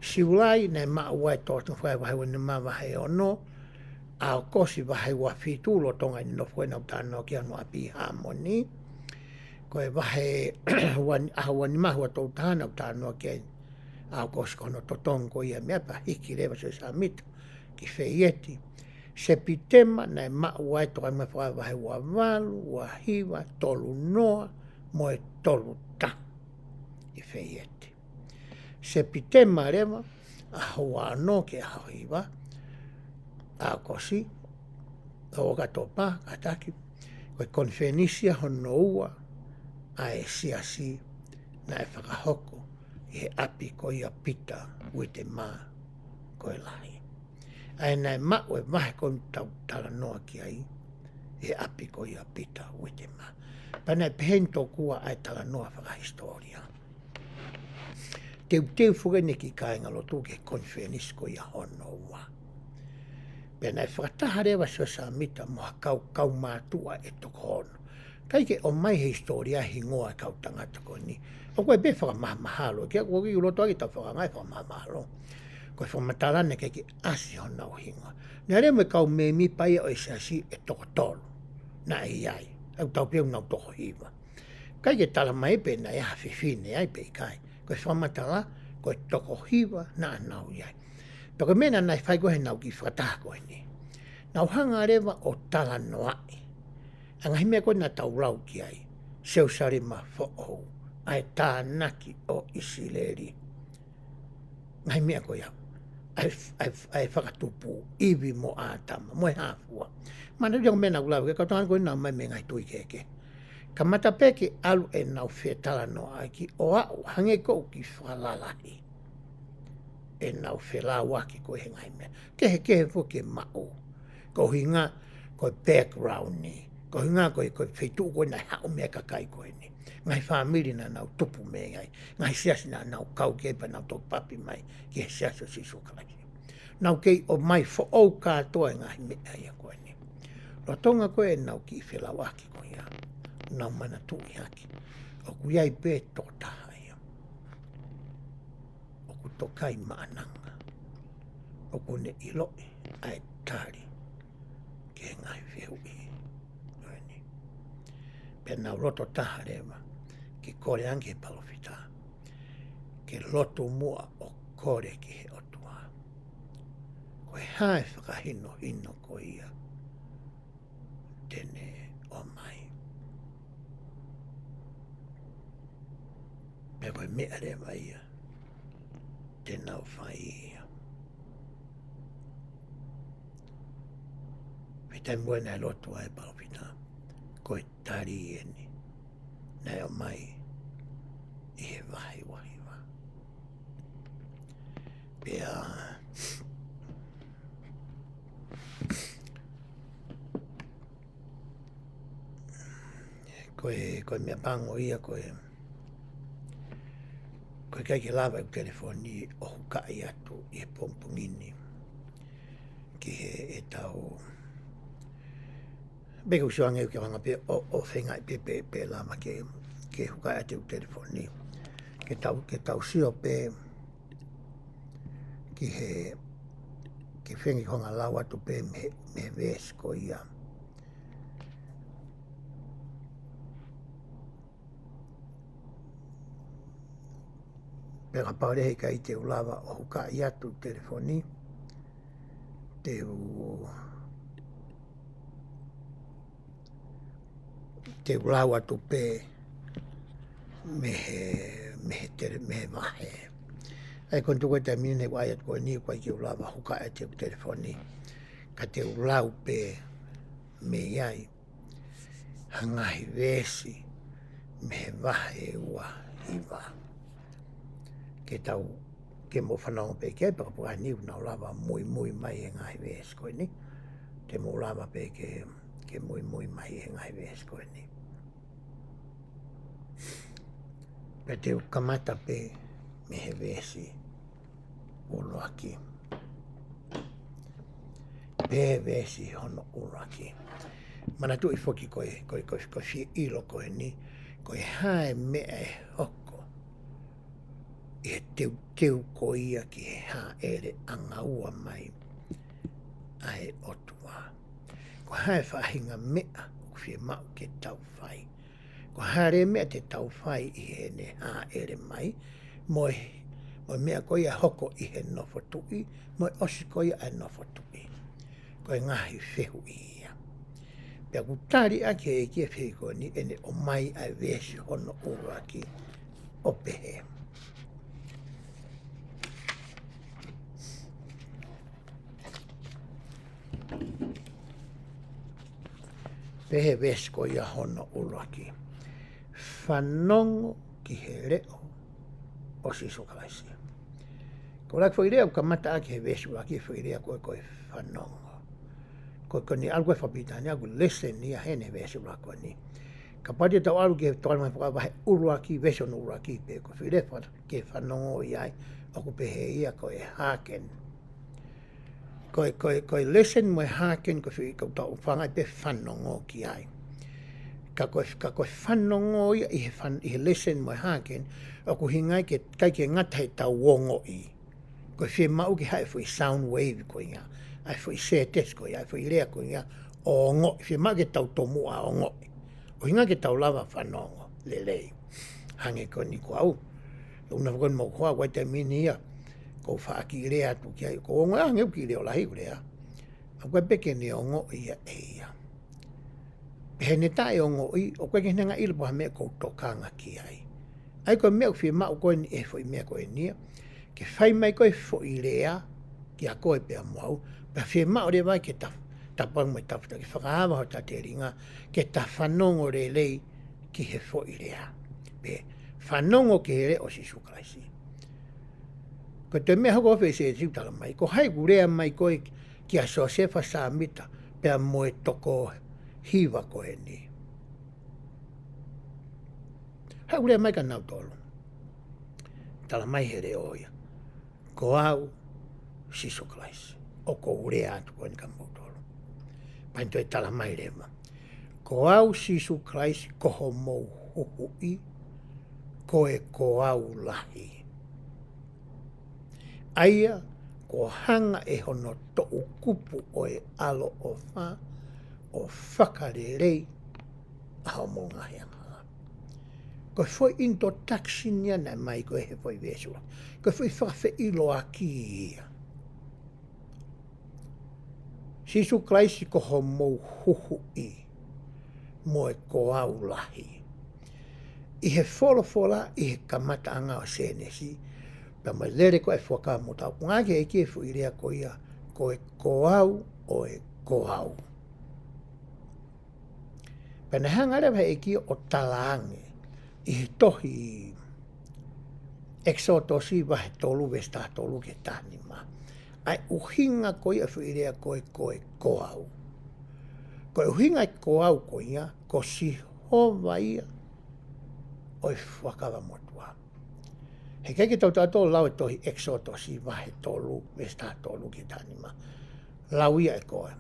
Siulai naʻe maʻu ai e Tokāteline mo e Ngaahi Fuakava vahe ua nima, vahe ono, ʻAokosi vahe ua fitu, lolotonga ʻene nofo ʻena ʻo talanoa ki hono ʻapi ʻi Hāmoni. Ko e vahe ua ni-, ʻaho ua nima, ua tolu taha naʻa ku talanoa ki ai, ʻAokosi ko hono totongi ko ia e meʻa pea hiki leva ʻa Siosefa Sāmita ki Feieti. Sepitema naʻe maʻu ai e Tokāteline mo e Ngaahi Fuakava vahe ua valu, ua hiva, tolu noa, mo e tolu taha ʻi Feieti. Sepitema leva, ʻaho ua ono ki he ʻaho hiva ʻAokosi, ʻo ʻOkatopa, kātaki, ko e konifelenisi ia hono ua ʻa e siasi naʻe fakahoko ʻi he ʻapi ko ia Pita Uitemā ko e lahi. ʻA ia naʻe maʻu e vahe ko eni ʻoku tau talanoa ki ai, he ʻapi ko ia ʻo Pita Uitema. Pea naʻe pehē ni tokua ʻa e talanoa fakahisitōlia. Teuteu foki eni e kiʻi kāingalotu ki he konifelenisi ko ia hono ua. Pea naʻe fakataha leva ʻa Siosefa Sāmita mo ha kau, kaumātuʻa ʻe toko ono. ʻIkai ke ʻomai he hisitōlia hingoa e kau tangata ko eni. ʻOku ʻi ai pē fakamahamahalo, ke ʻoku ʻi loto ʻa e tau fakangai fakamahamahalo. Ko e fakamatala naʻe ʻikai ke ʻasi honau hingoa. Naʻe ʻi ai mo e kau mēmipa ia ʻo e siasi ʻe toko tolu. Naʻe ʻi ai. ʻOku tau pehē ʻoku nau toko hiva. ʻIkai ke tala mai pe naʻe ʻi ai ha fefine ai pe ʻikai. Ko e fakamatala, ko e toko hiva naʻa nau ʻi ai. Pea ko e meʻa naʻa nau fai ko ē heʻenau kiʻi fakataha ko eni. Nau hanga leva ʻo talanoaʻi ʻa e ngaahi meʻa ko ē naʻa tau lau ki ai. Selusalema foʻou, ʻa e tānaki ʻo ʻIsileli. Ngaahi meʻa ko ia. ʻA e, ʻa e, ʻa e fakatupu, ʻIvi mo ʻĀtama, mo e hā fua. Manatuʻi ʻa e meʻa naʻa ku lau, ke kau tangata ko ē naʻa nau ō mai mei he ngaahi tui kehekehe. Kamata pē ke ʻalu ʻenau fetalanoaʻaki ʻo aʻu hangē ko ʻeku kiʻi fakalalahi ʻenau felauʻaki ko ē he ngaahi meʻa. Kehekehe foki e maʻu. Ko e ʻuhinga, ko e background ni. Ko e ʻuhinga, ko e, ko e feituʻu ko ē naʻe haʻu mei ai e kakai ko eni. Ngaahi fāmili naʻa nau tupu mei ai. Ngaahi siasi naʻa nau kau ki ai pea nau toki papi mai ki he Siasi ʻo Sīsū Kalaisi. Nau kei ō mai foʻou kātoa e ngaahi meʻa ia ko eni. Lolotonga ko ē ʻenau kiʻi felauʻaki ko ia. Nau manatuʻi hake. ʻOku ʻi ai pē tokotaha ia. ʻOku tokai maʻananga. ʻOku ne ʻiloʻi ʻa e tali ki he ngaahi fehuʻi ko eni. Pea nau loto taha leva ke kole ange ki he palōfita. Ke lotu muʻa ʻo kole ki he ʻOtua. Ko e hā e fakahinohino ko ia te ne ʻomai. Pea ko e meʻa leva ia te nau fai ia. Pea taimi ko ē naʻe lotu ai e palōfita, ko e tali eni naʻe ʻomai ʻi he vahe ua hiva. Pea ko e, ko e meʻa pango ia ko e, ko e ʻikai ke lava ʻeku telefoni ʻo hukaʻi atu ʻi he pongipongi ni ki he ʻetau, pea ʻoku ou sio ange ʻoku ke hanga pē ʻo, ʻo feingaʻi pē, pē, pē lava ke, ke hukaʻi atu ʻeku telefoni. Ke tau, ke tau sio pē ki he, ke feinga ke hanga ʻo lau atu pē mei he, mei he veesi ko ia. Pea kapau leva he ʻikai te u lava ʻo hukaʻi atu e telefoni, te u, te u lau atu pē mei he, mei he tele-, mei he vahe. ʻA ia ko eni tuku e taimi ni ʻoku ʻai atu ko eni ʻoku ʻikai ke u lava hukaʻi atu e telefoni. Ka te u lau pē mei ai ha ngaahi veesi mei he vahe ua hiva. Ke tau, ke mou fanongo pē ki ai, pea kapau ʻoku ʻi ai ha niʻihi ʻoku nau lava muimui mai he ngaahi veesi ko eni. Te mou lava pē ke, ke muimui mai he ngaahi veesi ko eni. Pea te u kamata pē mei he veesi ʻuluaki. Pea veesi hono ʻuluaki. Manatuʻi foki ko e, ko e, ko e, ko e fie ʻilo ko eni, ko e hā e meʻa ʻe hoko ʻi he teuteu ko ia ki he hāʻele ʻanga ua mai ʻa e ʻOtua. Ko e hā e faʻahinga meʻa ʻoku fiemaʻu ke tau fai. Ko e hā leva e meʻa te tau fai ʻi heʻene hāʻele mai, mo e, mo e meʻa ko ia ʻe hoko ʻi he nofo tuʻi, mo e ʻosi ko ia ʻa e nofo tuʻi. Ko e ngaahi fehuʻi ia. Pea ʻoku tali ʻaki ʻe he ʻEiki e fehuʻi ko eni ʻi heʻene ʻomai ʻa e veesi hono ʻuluaki ʻo pehē. Pehē veesi ko ia hono ʻuluaki. Fanongo ki he leʻo ʻo Sīsū Kalaisi. Ko e lea ko e foʻi lea ʻoku kamata ʻaki he veesi ʻuluaki e foʻi lea ko e, ko e fanongo. Ko, ko eni ʻalu ko ē fakapilitānia, ko e lesson ia heni he veesi ʻuluaki ko eni. Kapau te tau ʻalu ki he Tokāteline mo e Fuakava vahe ʻuluaki, veesi hono ʻuluaki pē, ko e foʻi lea ke fanongo ai, ʻoku pehē ia ko e hearken. Ko e, ko e, ko e lesson mo e hearken, ko e foʻi, ko e tau fanga pē fanongo ki ai. Ka ko e, ka ko e fanongo ia ʻi he fan-, ʻi he lesson mo e hearken, ʻoku ʻuhinga ia ke, ʻikai ke ngata he tau ongoʻi. Ko e fiemaʻu ke haʻu e foʻi sound wave ko ia, ʻa e foʻi sētesi ko ia, ʻa e foʻi lea ko ia, ʻo ongoʻi, fiemaʻu ke tau tomuʻa ongoʻi. ʻUhinga ke tau lava fanongo lelei. Hangē ko eni ko au. ʻOku ou nafa ko eni mo koe, ʻoku ʻi ai e taimi ia, ʻoku ou faʻa kiʻi lea atu ki ai, ʻoku ou ongoʻi, ʻa, hangē ʻoku kiʻi leʻo lahi ʻeku lea. ʻOku ʻikai pē ke ne ongoʻi ia ʻe ia. Pea heʻene taʻeongoʻi, ʻoku ʻikai ke ne hanga ʻo ʻilo pe ko e hā e meʻa ʻoku ou tokanga ki ai. ʻA ia ko e meʻa ʻoku fiemaʻu ko eni ʻe he foʻi meʻa ko eni ia, ke fai mai ko ē e foʻi lea, kia koe pea mo au, pea fiemaʻu leva ke ta, tapau mo e tafuta, ke fakaava hota telinga, ke ta fanongo lelei ki he foʻi lea. Pea fanongo ki he lea ʻo Sīsū Kalaisi. Ko e toe meʻa hoko ʻo e veesi ʻe tala mai, ko hai ʻoku lea mai ko ē kia Siosefa Sāmita, pea mo e toko hiva ko eni. Hai ʻoku lea mai kia nautolu. Tala mai he leʻo ia. Ko au, Sīsū Kalaisi. ʻOku ou lea atu ko eni kia moutolu. Pea ne toe tala mai leva. Ko au, Sīsū Kalaisi, ko homou huhuʻi, ko e ko au lahi. ʻA ia, kuo hanga ʻe hono toʻukupu ʻo e ʻaloʻofa, ʻo fakalelei ʻa hoʻomou ngaahi angahala. Ko e foʻi introduction ia naʻe mai ko ē he foʻi veesi ua. Ko e foʻi fakafeʻiloaki ia. Sīsū Kalaisi ko homou huhuʻi mo e ko au lahi. ʻI he folofola, ʻi he kamataʻanga ʻo Sēnesi, pea mo e lele ko ē e Fuakava Motuʻa, ʻoku ngāueʻaki ʻe he ʻEiki e foʻi lea ko ia, ko e ko au ʻo e ko au. Pea naʻe hanga leva ʻe he ʻEiki ʻo talaange ʻi he tohi ʻEkisotosi vahe tolu veesi taha tolu ki he taha nima. ʻA e ʻuhinga ko ia e foʻi lea ko ē ko e ko au. Ko e ʻuhinga e ko au ko ia, ko Sihova ia ʻo e Fuakava Motuʻa. Heʻikai ke tau tautolu lau e tohi ʻEkisotosi vahe tolu, veesi taha tolu ki he taha nima. Lau ia ʻe koe.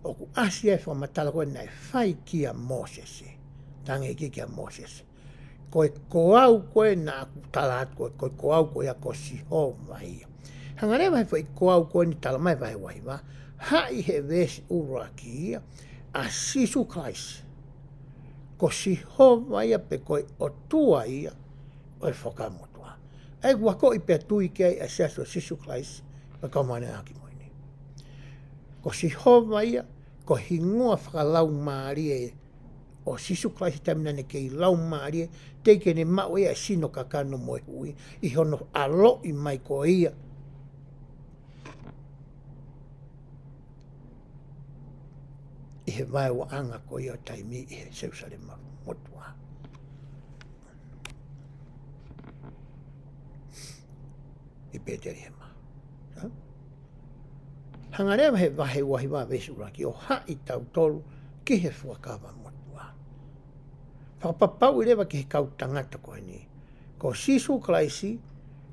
ʻOku ʻasi ai e fakamatala ko ē naʻe fai kia Mōsese. Talaange ʻe he ʻEiki kia Mōsese. Ko e ko au ko ē naʻa ku tala atu ko ē, ko e ko au ko ia ko Sihova ia. Hanga leva he foʻi ko au ko eni tala mai vahe ua hiva. Haʻi he veesi ʻuluaki ia. ʻA Sīsū Kalaisi. Ko Sihova ia pe ko e ʻOtua ia ʻo e Fuakava Motuʻa. ʻA ia ʻoku akoʻi pea tui ki ai ʻa e Siasi ʻo Sīsū Kalaisi, mo e Kau Māʻoniʻoni ʻi he Ngaahi ʻAho Kimui Ni. Ko Sihova ia, ko e hingoa fakalaumālie ʻo Sīsū Kalaisi taimi naʻa ne kei laumālie, teʻeki ke ne maʻu ia e sino kakano mo e huhuʻi, ʻi hono ʻaloʻi mai ko ia. ʻI he vaeuaʻanga ko ia ʻo taimi ʻi he Selusalema motuʻa. ʻI Pētelihema. Ha? Hanga leva he vahe ua hiva veesi ʻuluaki ʻo haʻi tautolu ki he Fuakava Motuʻa. Fakapapauʻi leva ki he kau tangata ko eni. Ko Sīsū Kalaisi,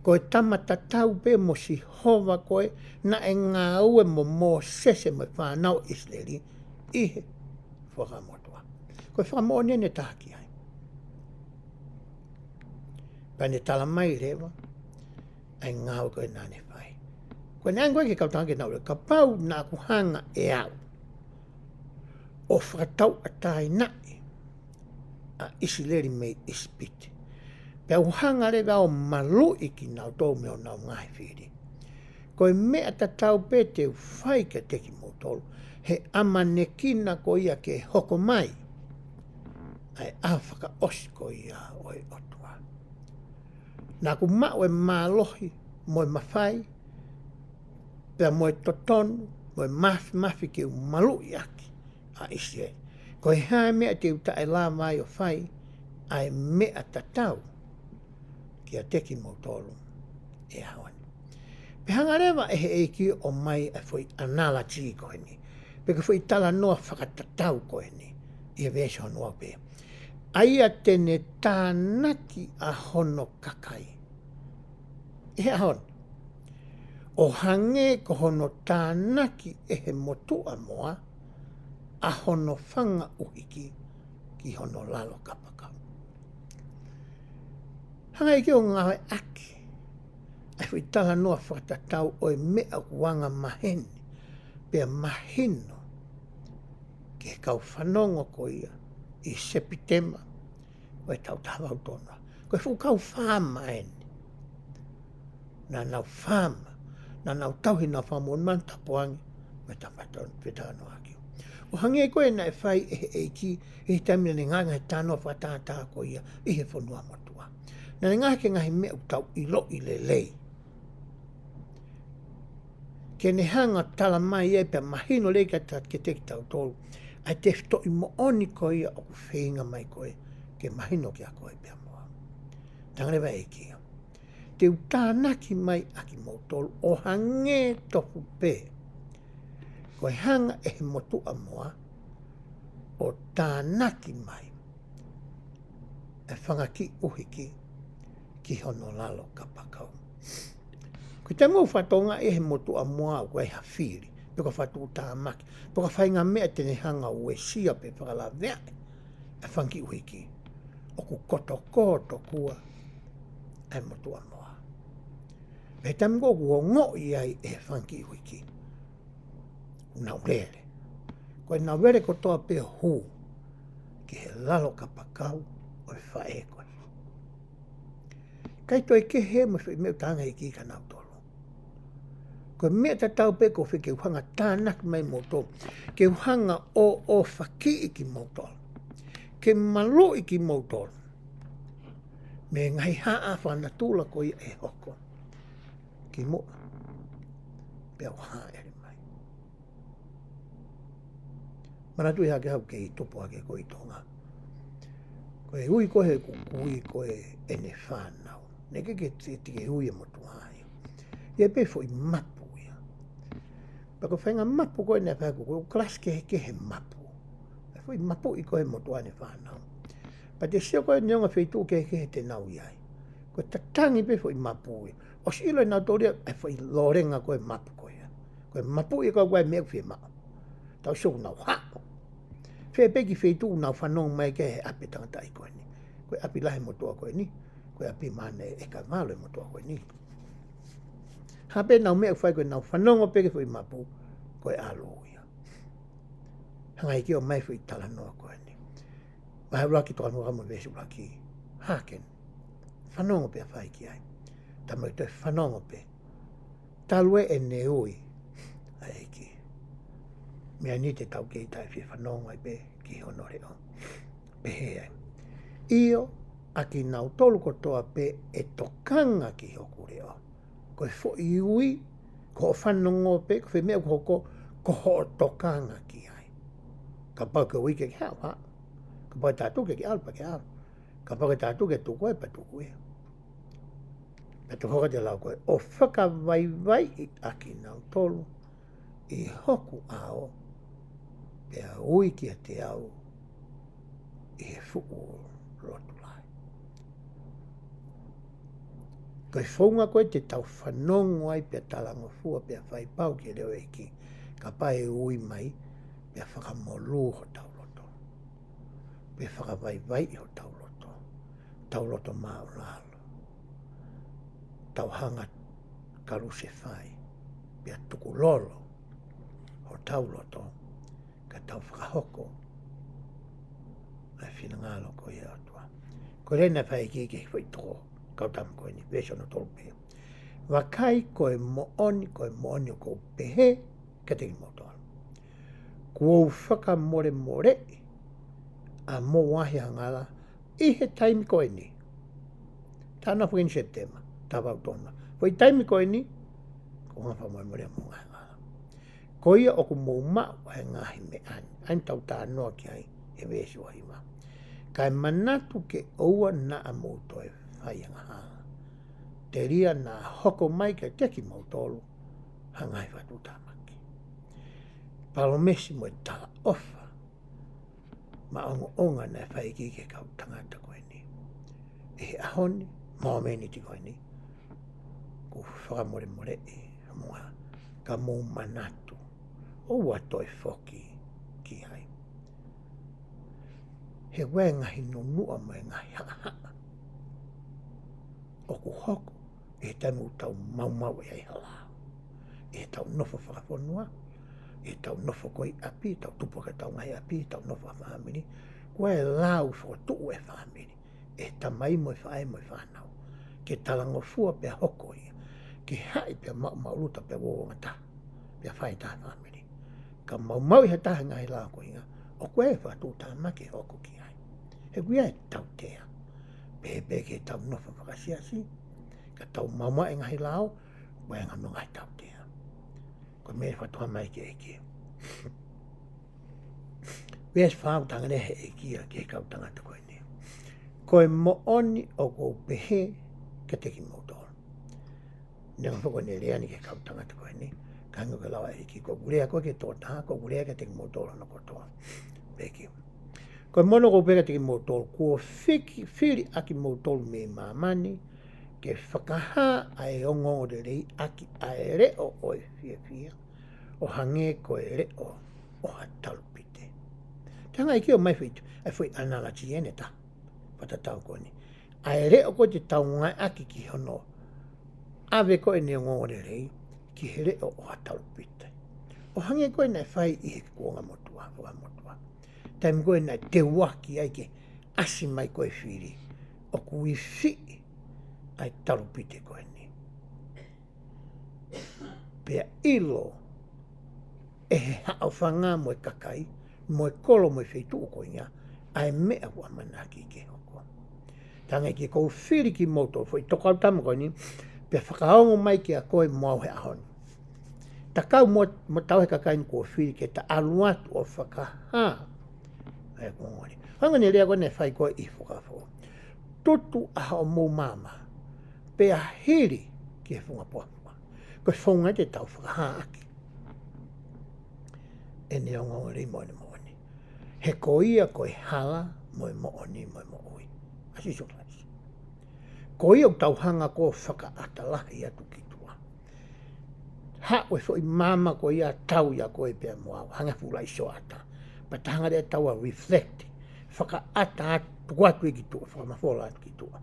ko e tama tatau pē mo Sihova ko ē naʻe ngāue mo Mōsese mo e fānau ʻIsileli ʻi he Fuakava Motuʻa. Ko e fakamoʻoni eni ʻe taha ki ai. Pea ne tala mai leva, ʻa e ngāue ko ē naʻa ne fai. Ko e ʻuhinga ko ē ki he kau tangata ke nau ʻilo, kapau naʻa ku hanga ʻe au ʻo fakatauʻatāinaʻi ʻa ʻIsileli mei ʻIsipite. Pea u hanga leva ʻo maluʻi kinautolu mei honau ngaahi fili. Ko e meʻa tatau pē te u fai kiate kimoutolu, he ʻamanekina ko ia ke hoko mai ʻa e ʻaho fakaʻosi ko ia ʻo e ʻOtua. Naʻa ku maʻu e mālohi mo e mafai, pea mo e totonu, mo e mafimafi ke u maluʻi ʻaki ʻa ʻIsileli. Ko e hā e meʻa te u taʻelava ai ʻo fai, ʻa e meʻa tatau kiate kimoutolu ʻi he ʻaho ni. Pea hanga leva ʻe he ʻEiki ʻo ʻomai ʻa e foʻi analogy ko eni. Pe ko e foʻi talanoa fakatatau ko eni, ʻi he veesi hono ua pē. ʻA ia te ne tānaki ʻa hono kakai. ʻI he ʻaho ni, ʻo hangē ko hono tānaki ʻe he motuʻa moa ʻa hono fanga ʻuhiki ki hono lalo kapakau. Hanga ʻe he ʻEiki ʻo ngāueʻaki ʻa e foʻi talanoa fakatatau ʻo e meʻa ʻoku anga maheni, pea mahino ki he kau fanongo ko ia ʻi Sepitema ʻo e taʻu taha valu tolu noa. Ko e fuʻu kau faama eni. Naʻa nau faama, naʻa nau tauhi ʻenau fanga moʻunimanu tapuange, mo e tapa tonu, fetalanoaʻaki. ʻO hangē ko ē naʻe fai ʻe he ʻEiki, ʻi he taimi naʻa ne ngāueʻaki e talanoa fakatātā ko ia ʻi he fonua motuʻa. Naʻa ne ngāueʻaki e ngaahi meʻa ʻoku tau ʻiloʻi lelei. Ke ne hanga ʻo tala mai ai pea mahino lelei kiate kitautolu ʻa e tefitoʻi moʻoni ko ia ʻoku feinga mai ko ē ke mahino kiate koe pea mo au. Talaange leva e ʻEiki ia, te u tānaki mai ʻa kimoutolu ʻo hangē tofu pē ko e hanga ʻe he motuʻa moa ʻo tānaki mai e fanga kiʻi ʻuhiki ki hono lalo kapakau. Ko e taimi ʻoku fakatokangaʻi ʻe he motuʻa moa ʻoku ʻi ai ha fili, pe ko ha fatuʻutāmaki, pe ko ha faʻahinga meʻa te ne hanga ʻo uesia pe fakalaveaʻi e fanga kiʻi ʻuhiki, ʻoku kotokoto kua ʻa e motuʻa moa. Pea he taimi ko ē ʻoku ongoʻi ai ʻe he fanga kiʻi ʻuhiki, ʻoku nau lele. Ko ʻenau lele kotoa pē ʻo hū ki he lalo kapakau ʻo e faʻē ko ē. ʻIkai toe kehe mo e foʻi meʻa ʻoku talaange ʻe he ʻEiki kia nautolu. Ko e meʻa tatau pē ko e fē ke u hanga ʻo tānaki mai moutolu. Ke u hanga ʻo, ʻo fakiʻi kimoutolu. Ke maluʻi kimoutolu mei he ngaahi haʻa fakanatula ko ia ʻe hoko kimuʻa pea u hāʻele mai. Manatuʻi hake haʻaku kei tupu hake ko ē ʻi Tonga. Ko e ui ko ē heʻeku kui ko ē ʻene fānau. Naʻe ʻikai ke ti-, tike ui e motuʻa ia. ʻI ai pē foʻi mapu ia. Pea ko e faʻahinga mapu ko ē naʻe fai ʻe he kui, ʻoku kalasi kehekehe e mapu. ʻA e foʻi mapuʻi ko ē e motuʻa ʻene fānau. Pea te sio ko ē neongo e feituʻu kehekehe te nau ʻi ai, ko e tatangi pē foʻi mapu ia. ʻOsi ʻilo ʻe nautolu ia e foʻi lōlenga ko ē e mapu ko ia. Ko e mapuʻi ko ē ʻa e meʻa ʻoku fiemaʻu. Tau sio ʻoku nau haʻu. Fē pē kiʻi feituʻu ʻoku nau fanongo mai ki ai he ʻapi e tangataʻi ko eni. Ko e ʻapi lahi e motuʻa ko eni. Ko e ʻapi maʻana ʻe eka valu e motuʻa ko eni. Hā pē ʻenau meʻa ʻoku fai, ko ʻenau fanongo pē ki he foʻi mapu, ko e ʻalu ia. Hanga ʻe he ʻEiki ʻo ʻomai e foʻi talanoa ko eni. Vahe ʻuluaki, Tokāteline vahe ua mo e veesi ʻuluaki. Hearken. Fanongo pea fai ki ai. Talamai toe fanongo pē. Talu ē ʻene ui ʻa e ʻEiki, meʻa ni te tau kei taʻefiefanongo ai pē ki hono leʻo. Pehē ai, ʻio, ʻa kinautolu kotoa pē ʻe tokanga ki hoku leʻo. Ko e foʻi ui, ko hoʻo fanongo pē, ko e foʻi meʻa ʻoku hoko, ko hoʻo tokanga ki ai. Kapau ke ui ke ke haʻu, haʻu. Kapau ke taʻetui ke ke ʻalu, pea ke ʻalu. Kapau ke taʻetui ke tuku ai, pea tuku ia. Pea toe hoko atu e lau ko ē, ʻo fakavaivaiʻi ʻa kinautolu ʻi hoku ʻao, pea ui kiate au ʻi he fuʻu lotu lahi. Ko e founga ko ē te tau fanongo ai pea talangofua pea fai pau ki he leʻo ʻo e ʻEiki, kapau ʻe ui mai, pea fakamolū hotau loto. Pea fakavaivaiʻi hotau loto. Tau loto māʻulalo. Tau hanga ʻo kalusefai. Pea tukulolo hotau loto. Ka tau fakahoko ʻa e finangalo ko ia ʻo e ʻOtua. Ko e lea naʻe fai ʻe he ʻEiki ki he foʻi toko kau tama ko eni, veesi hono tolu pē. Vakai, ko e moʻoni, ko e moʻoni ʻoku ou pehē kiate kimoutolu, kuo u fakamolemoleʻi ʻa homou ngaahi angahala ʻi he taimi ko eni. Taʻu noa foki eni Sepitema, taʻu valu tolu noa. Foʻi taimi ko eni, kuo u hanga ʻo fakamolemoleʻi ʻa homou ngaahi angahala. Ko ia ʻoku mou maʻu ʻa e ngaahi meʻa ni, ʻa ia naʻa tau talanoa ki ai he veesi ua hiva. Kae manatu ke ʻoua naʻa mou toe fai angahala, telia naʻa hoko mai kiate kimoutolu ha ngaahi fatuʻutāmaki. palōmesi mo e talaʻofa maʻongoʻonga naʻe fai ki he kau tangata ko eni. ʻI he ʻaho ni, mōmeniti ko eni, ʻoku fakamolemoleʻi, mo ka mou manatu, ʻoua toe foki ki ai. He ʻoku ʻi ai e ngaahi nunuʻa mo e ngaahi haʻahaʻa ʻoku hoko ʻi he taimi ʻoku tau maumauʻi ai ha lao. ʻI heʻetau nofo fakafonua, ʻi heʻetau nofo ko ē ʻi ʻapi, tau tupu ʻaki ʻetau ngaahi ʻapi, ʻetau nofo fakafāmili, ʻoku ʻi ai e lao fokotuʻu ʻe he fāmili, ʻe he tamai mo e faʻē mo e fānau, ke talangofua pea hoko ia, ke haʻi pea maʻumaʻuluta pea uouangataha, pea fai ha taha fāmili. Ka maumauʻi ha taha e ngaahi lao ko ia, ʻoku ʻi ai e fakatuʻutāmaki ʻe hoko ki ai. He ʻoku ʻi ai e tautea. Pehē pē ki heʻetau nofo fakasiasi, ka tau maumauʻi e ngaahi lao, ʻoku ʻi ai e ngaahi tautea. Ko e meʻa ʻe fakatuʻu mai ki he ʻEiki. Veesi fā, ʻoku talaange ʻe he ʻEiki ia ki he kau tangata ko eni: Ko e moʻoni ʻoku ou pehē kiate kimoutolu. Neongo foki ʻene lea ni ki he kau tangata ko eni, ka hangē ko e lau ʻa e ʻEiki, ko ʻeku lea ko ē ki he tokotaha, ko ʻeku lea kiate kimoutolu hono kotoa. Pehē ki, ko e moʻoni ʻoku ou pehē kiate kimoutolu, kuo fiki, fili ʻa kimoutolu mei māmani, ke fakahā ʻa e ongoongolelei ʻaki ʻa e leʻo ʻo e fiefia, ʻo hangē ko e leʻo ʻo ha talupite. Talaange ʻe he ʻEiki ʻo mai fai ʻa e foʻi analogy ʻe taha, fakatatau ko eni. ʻA e leʻo ko ē te tau ngāueʻaki ki hono ʻave ko ē ʻene ongoongolelei ki he leʻo ʻo ha talupite. ʻO hangē ko ē naʻe fai ʻi he kuonga motuʻa, kuonga motuʻa. Taimi ko ē naʻe teuaki ai ke ʻasi mai ko ē fili, ʻoku ifiʻi ʻa e talupite ko eni. Pea ʻilo ʻe he haʻofanga mo e kakai, mo e kolo mo e feituʻu ko ia, ʻa e meʻa ʻoku ʻamanaki ke hoko. Talaange ʻe he ʻEiki, kuo u fili kimoutolu, foʻi toko tama ko eni, pea fakaongo mai kiate koe mo au he ʻaho ni. Ta kau mo, mo tauhi e kakai ni kuo u fili ke ta ʻalu atu ʻo fakahā ʻa e ongoongolelei. Hangē ko ʻene lea ko ē naʻe fai ko ē ʻi Fuakava Foʻou. Tutu ʻa hoʻomou maama, pea hili ki he funga puapuʻa. Ko e founga ia te tau fakahā ʻaki ʻene ongoongolelei mo ʻene moʻoni. He ko ia ko e hala mo e moʻoni mo e moʻui, ʻa Sīsū Kalaisi. Ko ia ʻoku tau hanga ko ē ʻo fakaʻata lahi atu ki tuʻa. Haʻu e foʻi maama ko ia, tau ia ko ē pea mo au, hangē ha fuʻu laʻi sioʻata. Pea ta hanga leva ʻe taua ʻo reflect, fakaʻata atu, tuku atu ia ki tuʻa, fakamafola atu ki tuʻa.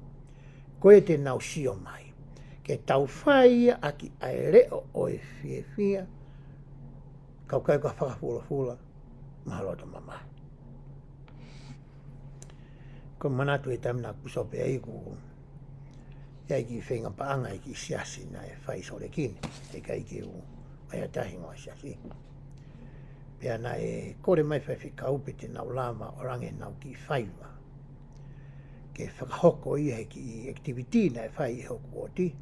Ko ia te nau sio mai, ke tau fai ia ʻaki ʻa e leʻo ʻo e fiefia, kau kai ka fakafulafula, mo ha loto mamahi. Ko e manatu ʻi he taimi naʻa ku sio pē ai, ʻoku ʻi ai e kiʻi feinga paʻanga ʻi he kiʻi siasi naʻe fai ʻi Sōleki ni, ʻikai ke u ʻai ʻa e hingoa e siasi. Pea naʻe kole mai e faifekau pe te nau lava ʻo langi ʻenau kiʻi faiva ke fakahoko ia he kiʻi activity naʻe fai ʻi hoku uooti.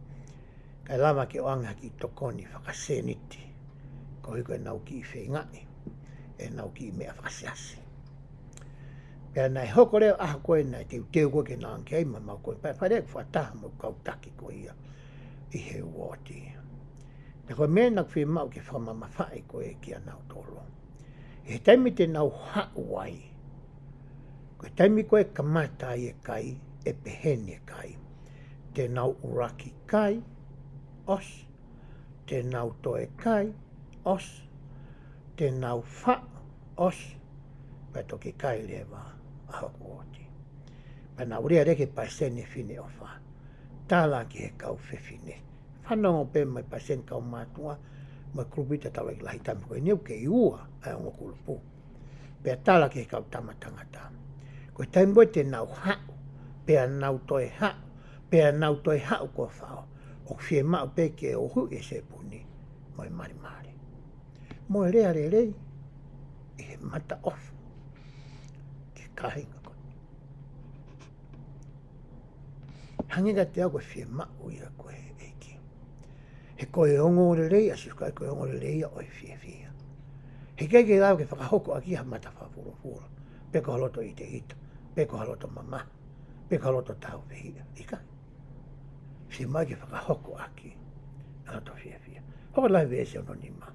Kae lava ke ʻoange ha kiʻi tokoni fakasēniti, koeʻuhi ko ʻenau kiʻi feingaʻi ʻenau kiʻi meʻa fakasiasi. Pea naʻe hoko leva ʻaho ko ē naʻe teuteu ko ē ke nau ʻange ki ai, ma mau ko ē pea fai leva ʻeku fakataha mo e kau taki ko ia ʻi he uooti. Pea ko e meʻa naʻa ku fiemaʻu ke fakamamafaʻi ko ē kia nautolu. ʻI he taimi te nau haʻu ai, ko e taimi ko ē kamata ai e kai, ʻe pehē ni e kai. Te nau ʻuluaki kai, ʻosi. Te nau toe kai, ʻosi. Te nau faʻu, ʻosi. Pea toki kai leva ʻa hoku uooti. Pea naʻa ku lea leva ki he palesiteni Fineʻofa. Tala ki he kau fefine. Fanongo pē mai palesiteni kaumātuʻa, mo e kulupu ʻi he taulaʻeiki lahi taimi ko eni ʻoku kei ua ʻa e ongo kulupu. Pea tala ki he kau tama tangata. Ko e taimi ko ē te nau haʻu, pea nau toe haʻu, pea nau toe haʻu kuo fao, ʻoku fiemaʻu pē ke ʻuhuʻi e sēpuni mo e malimali, mo e lea lelei ʻi he mataʻofa ki he kāinga ko ē. Hangē kiate au ko e fiemaʻu ia ko ē ʻa e ʻEiki. He ko e ongoongolelei ʻa Sīsū Kalaisi ko e ongoongolelei ia ʻo e fiefia. He ʻikai ke lava ke fakahoko ʻaki ha mata fakafulafula, pe ko ha loto ʻiteʻita, pe ko ha loto mamahi, pe ko ha loto tāufehiʻa. ʻIkai. Fiemaʻu ke fakahoko ʻaki ʻa e loto fiefia. Hoko leva he veesi hono nima.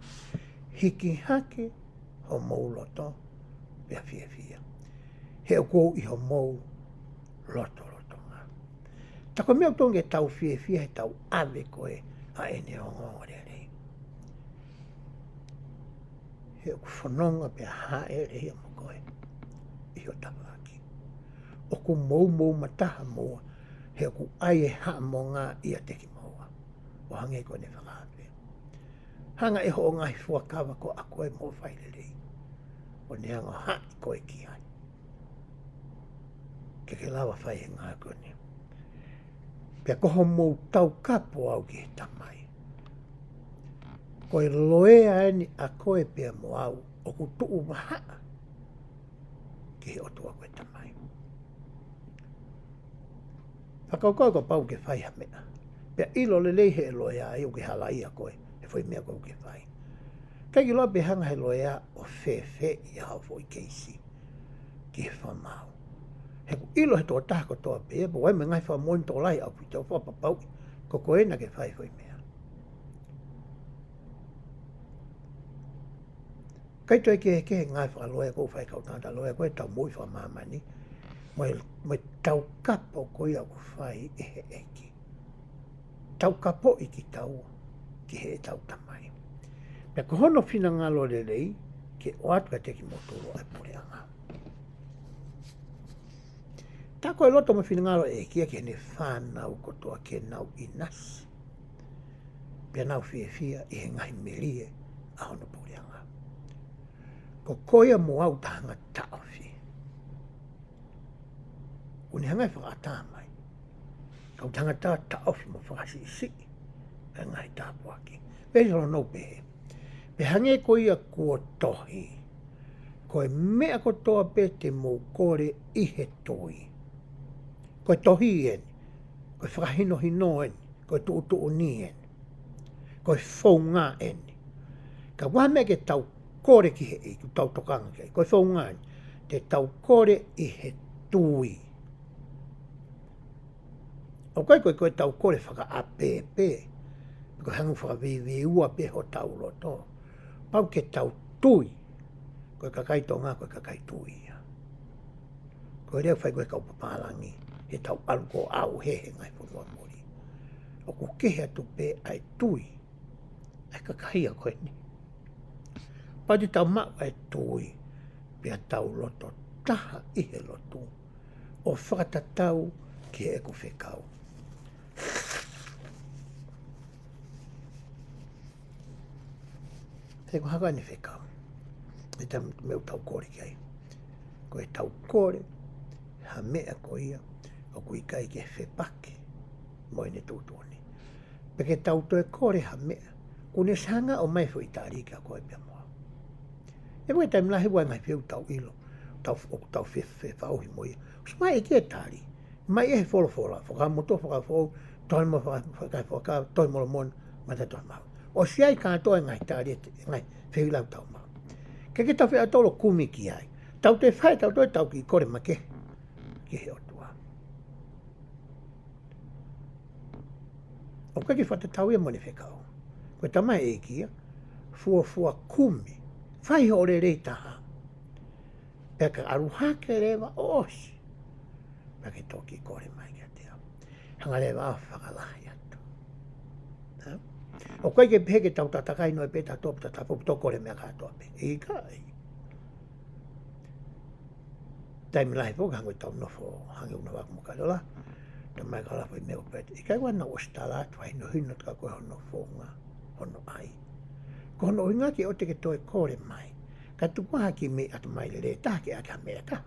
Hiki hake homou loto, pea fiefia. He ʻoku ou ʻi homou lotolotonga. Tā ko e meʻa ʻoku totonu ke tau fiefia he tau ʻave ko ē ʻa ʻene ongoongolelei. He ʻoku fononga pea haʻele ia mo koe ʻi ho tafaʻaki. ʻOku mou moʻua mataha moua, he ʻoku ʻai e haʻamonga ʻiate kimoua. ʻO hangē ko ʻene fakaʻape. Hanga ʻe hoʻo ngaahi fuakava ko ʻa koe mo failelei. ʻO ne hanga ʻo haʻi koe ki ai. Ke ke lava fai e ngāue ko eni. Pea ko hoʻomou taukapo au ki he Tamai. Ko e loea eni ʻa koe pea mo au, ʻoku tuʻu vahaʻa ki he ʻOtua ko e Tamai. Fakakaukau kapau ke fai ha meʻa. Pea ʻilo lelei he loea ai ʻoku ke halaia koe, he foʻi meʻa ko ē ʻoku ke fai. ʻIkai ke ʻilo pē hanga he loea ʻo fēfē ia haʻo foʻi keisi ki he fakamaau. He ʻoku ʻilo he tokotaha kotoa pē, pea ʻoku ʻi ai mo e ngaahi fakamoʻoni tokolahi ʻaupito ʻoku fakapapauʻi, ko koe naʻa ke fai foʻi meʻa. ʻIkai toe kehekehe ngaahi fakaloea ʻoku fai ʻe he kau tangata loea ko ē ʻetau moʻui fakamāmani. Mo e, mo e taukapo ko ia ʻoku fai ʻe he ʻEiki. Taukapoʻi kitaua ki heʻetau Tamai. Pea ko hono finangalo lelei, ke ʻoatu kiate kimoutolu ʻa e puleʻanga. Tā ko e loto mo e finangalo ʻo e ʻEiki ia ki heʻene fānau kotoa ke nau ʻinasi. Pea nau fiefia ʻi he ngaahi melie ʻa hono puleʻanga. Ko koe ia mo au tangata taʻofi. ʻOku ne hanga ʻo fakaʻatā mai. Kau tangata taʻofi mo fakasiʻisiʻi ʻa e ngaahi tāpuaki. Pea ʻi lono pehē. Pea hangē ko ia kuo tohi. Ko e meʻa kotoa pē te mou kole ʻi he tui. Ko e tohi eni. Ko e fakahinohino eni. Ko e tuʻutuʻuni eni. Ko e founga eni. Ka ʻi ai ha meʻa ke tau kole ki he ʻEiki, tau tokanga ki ai. Ko e founga eni. Te tau kole ʻi he tui. ʻOku ʻikai ko e, ko e tau kole fakaʻape pē. Ko e hanga ʻo fakaveiveiua pē hotau loto. Pau ke tau tui. Ko e kakai Tonga, ko e kakai tui ia. Ko e lea ʻoku fai ko ē ʻe he kau papālangi, he tau ʻalu ko ʻauhehe he ngaahi fonua muli. ʻOku kehe atu pē ʻa e tui, ʻa e kakai ia ko eni. Pau te tau maʻu ʻa e tui, pea tau loto taha ʻi he lotu. ʻO fakatatau ki heʻeku fekau. He ko e hā ʻene fekau. ʻI he meʻa ʻoku tau kole ki ai. Ko e tau kole, ha meʻa ko ia, ʻoku ʻikai ke fepaki, mo ʻene tuʻutuʻuni. Pea ke tau toe kole ha meʻa, ʻoku ne hanga ʻo ʻomai foʻi tali kia koe pea mo au. ʻE ʻi ai e taimi lahi ʻoku ʻi ai e ngaahi fehuʻi ʻoku tau ʻilo, tau, ʻoku tau fe, fefaʻuhi mo ia. ʻOsi mai e ke tali. Mai e he folofola, Fuakava Motuʻa, Fuakava Foʻou, Tohi Mo, Fuakava, Fuakava, Tohi Molomona, Matatohi Maʻu. ʻOsi ʻi ai kātoa e ngaahi tali, e ngaahi fehuʻi lahi ʻoku tau maʻu. Ke ke tau fea tolo kumi ki ai. Tau toe fai, tau toe tau kiʻi kole makehe ki he ʻOtua. ʻOku ʻikai ke fakatatau ia mo ʻene fekau. Ko e tamaiki ia, fuofua kumi. Fai hoʻo lelei taha. Pea ka ʻalu hake leva ʻo ʻosi. Pea ke toki kole mai kiate au. Hanga leva ʻo fakalahi atu. Hā? ʻOku ʻikai ke pehē ke tau tatakai noa pē ta top ta tapu to kole meʻa kātoa pē. ʻIkai. Taimi lahi foki hangē ko ʻetau nofo, hangē ʻoku nofo ʻaku mo Kalola. Taimi Kalola foʻi meʻa ʻo pehē. ʻIkai ʻoua naʻa ʻosi tala atu, fai hinohino atu ko hono founga, hono ʻai. Ko hono ʻuhinga ke ʻoua te ke toe kole mai. Ka tuku ha kiʻi meʻa atu mai lele, taha ke ʻai ha meʻa taha.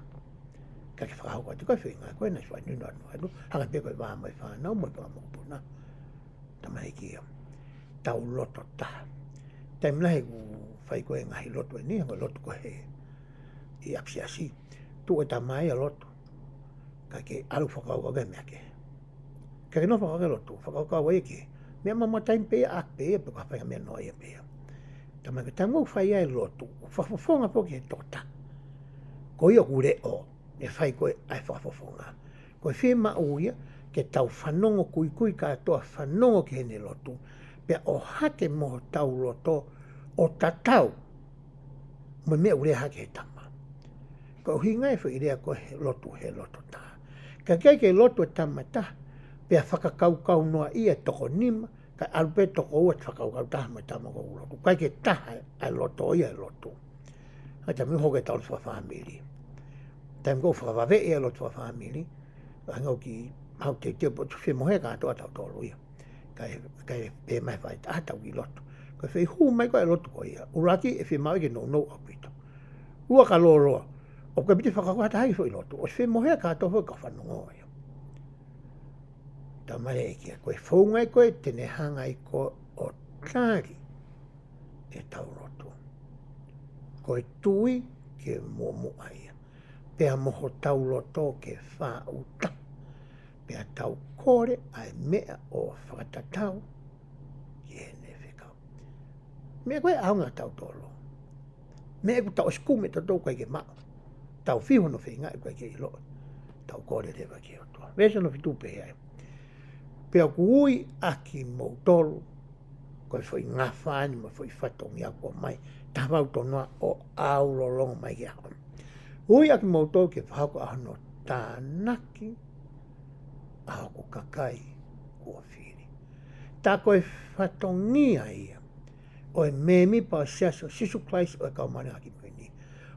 Ka ke fakahoko atu ka feinga ko ē naʻe fai hinohino atu, hanga pē ko e vā mai fānau, mo e fanga mokopuna. Tamaiki ia. Tau loto taha. Taimi lahi ʻoku fai ko ē ngaahi lotu eni, ko e lotu ko ē he ʻi ʻapisiasi. Tuʻu e tamai ʻo lotu. Ka ke ʻalu fakakaukau ki he meʻa kehe. Ka ke nofo fakakaukau lotu, fakakaukau ai ki he meʻa mamatai pē ia, ʻaku pē ia, pe ko ha fai ha meʻa noa ia pē ia. Tamaiki taimi ʻoku fai ai lotu, fakafofonga foki he tokotaha. Ko ia ʻoku leʻo, ʻe fai ko ē ʻa e fakafofonga. Ko e fiemaʻu ia, ke tau fanongo kuikui kātoa fanongo ki heʻene lotu. Pea ʻohake mo hotau loto, ʻo tatau mo e meʻa ʻoku lea hake he tama. Ko e ʻuhinga e foʻi lea ko e he lotu he loto taha. Ka ʻikai ke lotu e tama taha, pea fakakaukau noa ia e toko nima, ka ʻalu pē toko ua ʻo fakakaukau taha mo e tama ʻoku lotu. ʻIkai ke taha ʻa e loto ia e lotu. ʻA e taimi ʻoku hoko e tau lotu fakafāmili. Taimi ʻoku fakavave ia e lotu fakafāmili. Hangē ʻoku ou hau teuteu pē ʻoku femohe kātoa tautolu ia. Kae, kae pehē mai fai, ʻa tau ki lotu. Ko e fehuʻi mai ko e lotu ko ia. ʻUluaki ʻe fiemaʻu ke nounou ʻaupito. Ua ka lōloa. ʻOku ʻikai piti fakakaukau ha taha ki foʻi lotu. ʻOsi femohe kātoa foʻi kau fanongo ia. Tau male e kia. Ko e founga ia ko e te ne hanga ai ko ē ʻo tali e tau lotu. Ko e tui ke muʻomuʻa ia. Pea mo hotau loto ke faʻu taha. Pea tau kole ʻa e meʻa ʻo fakatatau ki heʻene fekau. Meʻa ko e ʻaonga tautolu. Meʻa ʻoku tau ʻosi kumi tautolu ʻikai ke maʻu. Tau fiu hono feinga ʻikai ke ʻilo. Tau kole leva ki he ʻOtua. Veesi hono fitu pehē ai. Pea ʻoku ui ʻaki moutolu, ko e foʻi ngafa ni mo e foʻi fatongia kuo ʻomai, taha valu tolu noa ʻo aulolongo mai ki he ʻaho ni. Ui ʻaki moutolu ke fakahoko ʻa hono tānaki ʻa hoku kakai kuo fili. Tā ko e fatongia ia ʻo e mēmipa ʻo e Siasi ʻo Sīsū Kalaisi ʻo e Kau Māʻoniʻoni ʻi he Ngaahi ʻAho Kimui ni.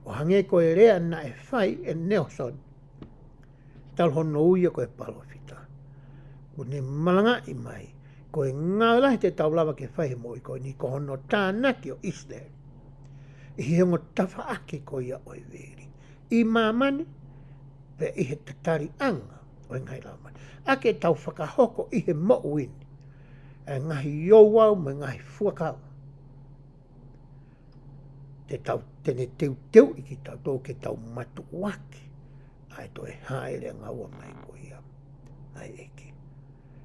ʻO hangē ko e lea naʻe fai ʻe Nelson, talu hono ui ia ko e palōfita. Kuo ne malangaʻi mai, ko e ngāue lahi te tau lava ke fai he moʻui ko eni ko hono tānaki ʻo ʻIsileli. ʻI he ongo tafaʻaki ko ia ʻo e veli. ʻI māmani, pea ʻi he tataliʻanga ʻo e ngaahi lau mani. ʻA ke tau fakahoko ʻi he moʻui ni. ʻA e ngaahi ouau mo e ngaahi fuakava. Te tau, te ne teuteuʻi kitautolu ke tau matuʻuaki ʻa e toe hāʻele ʻanga ua mai ko ia ʻa e ʻEiki.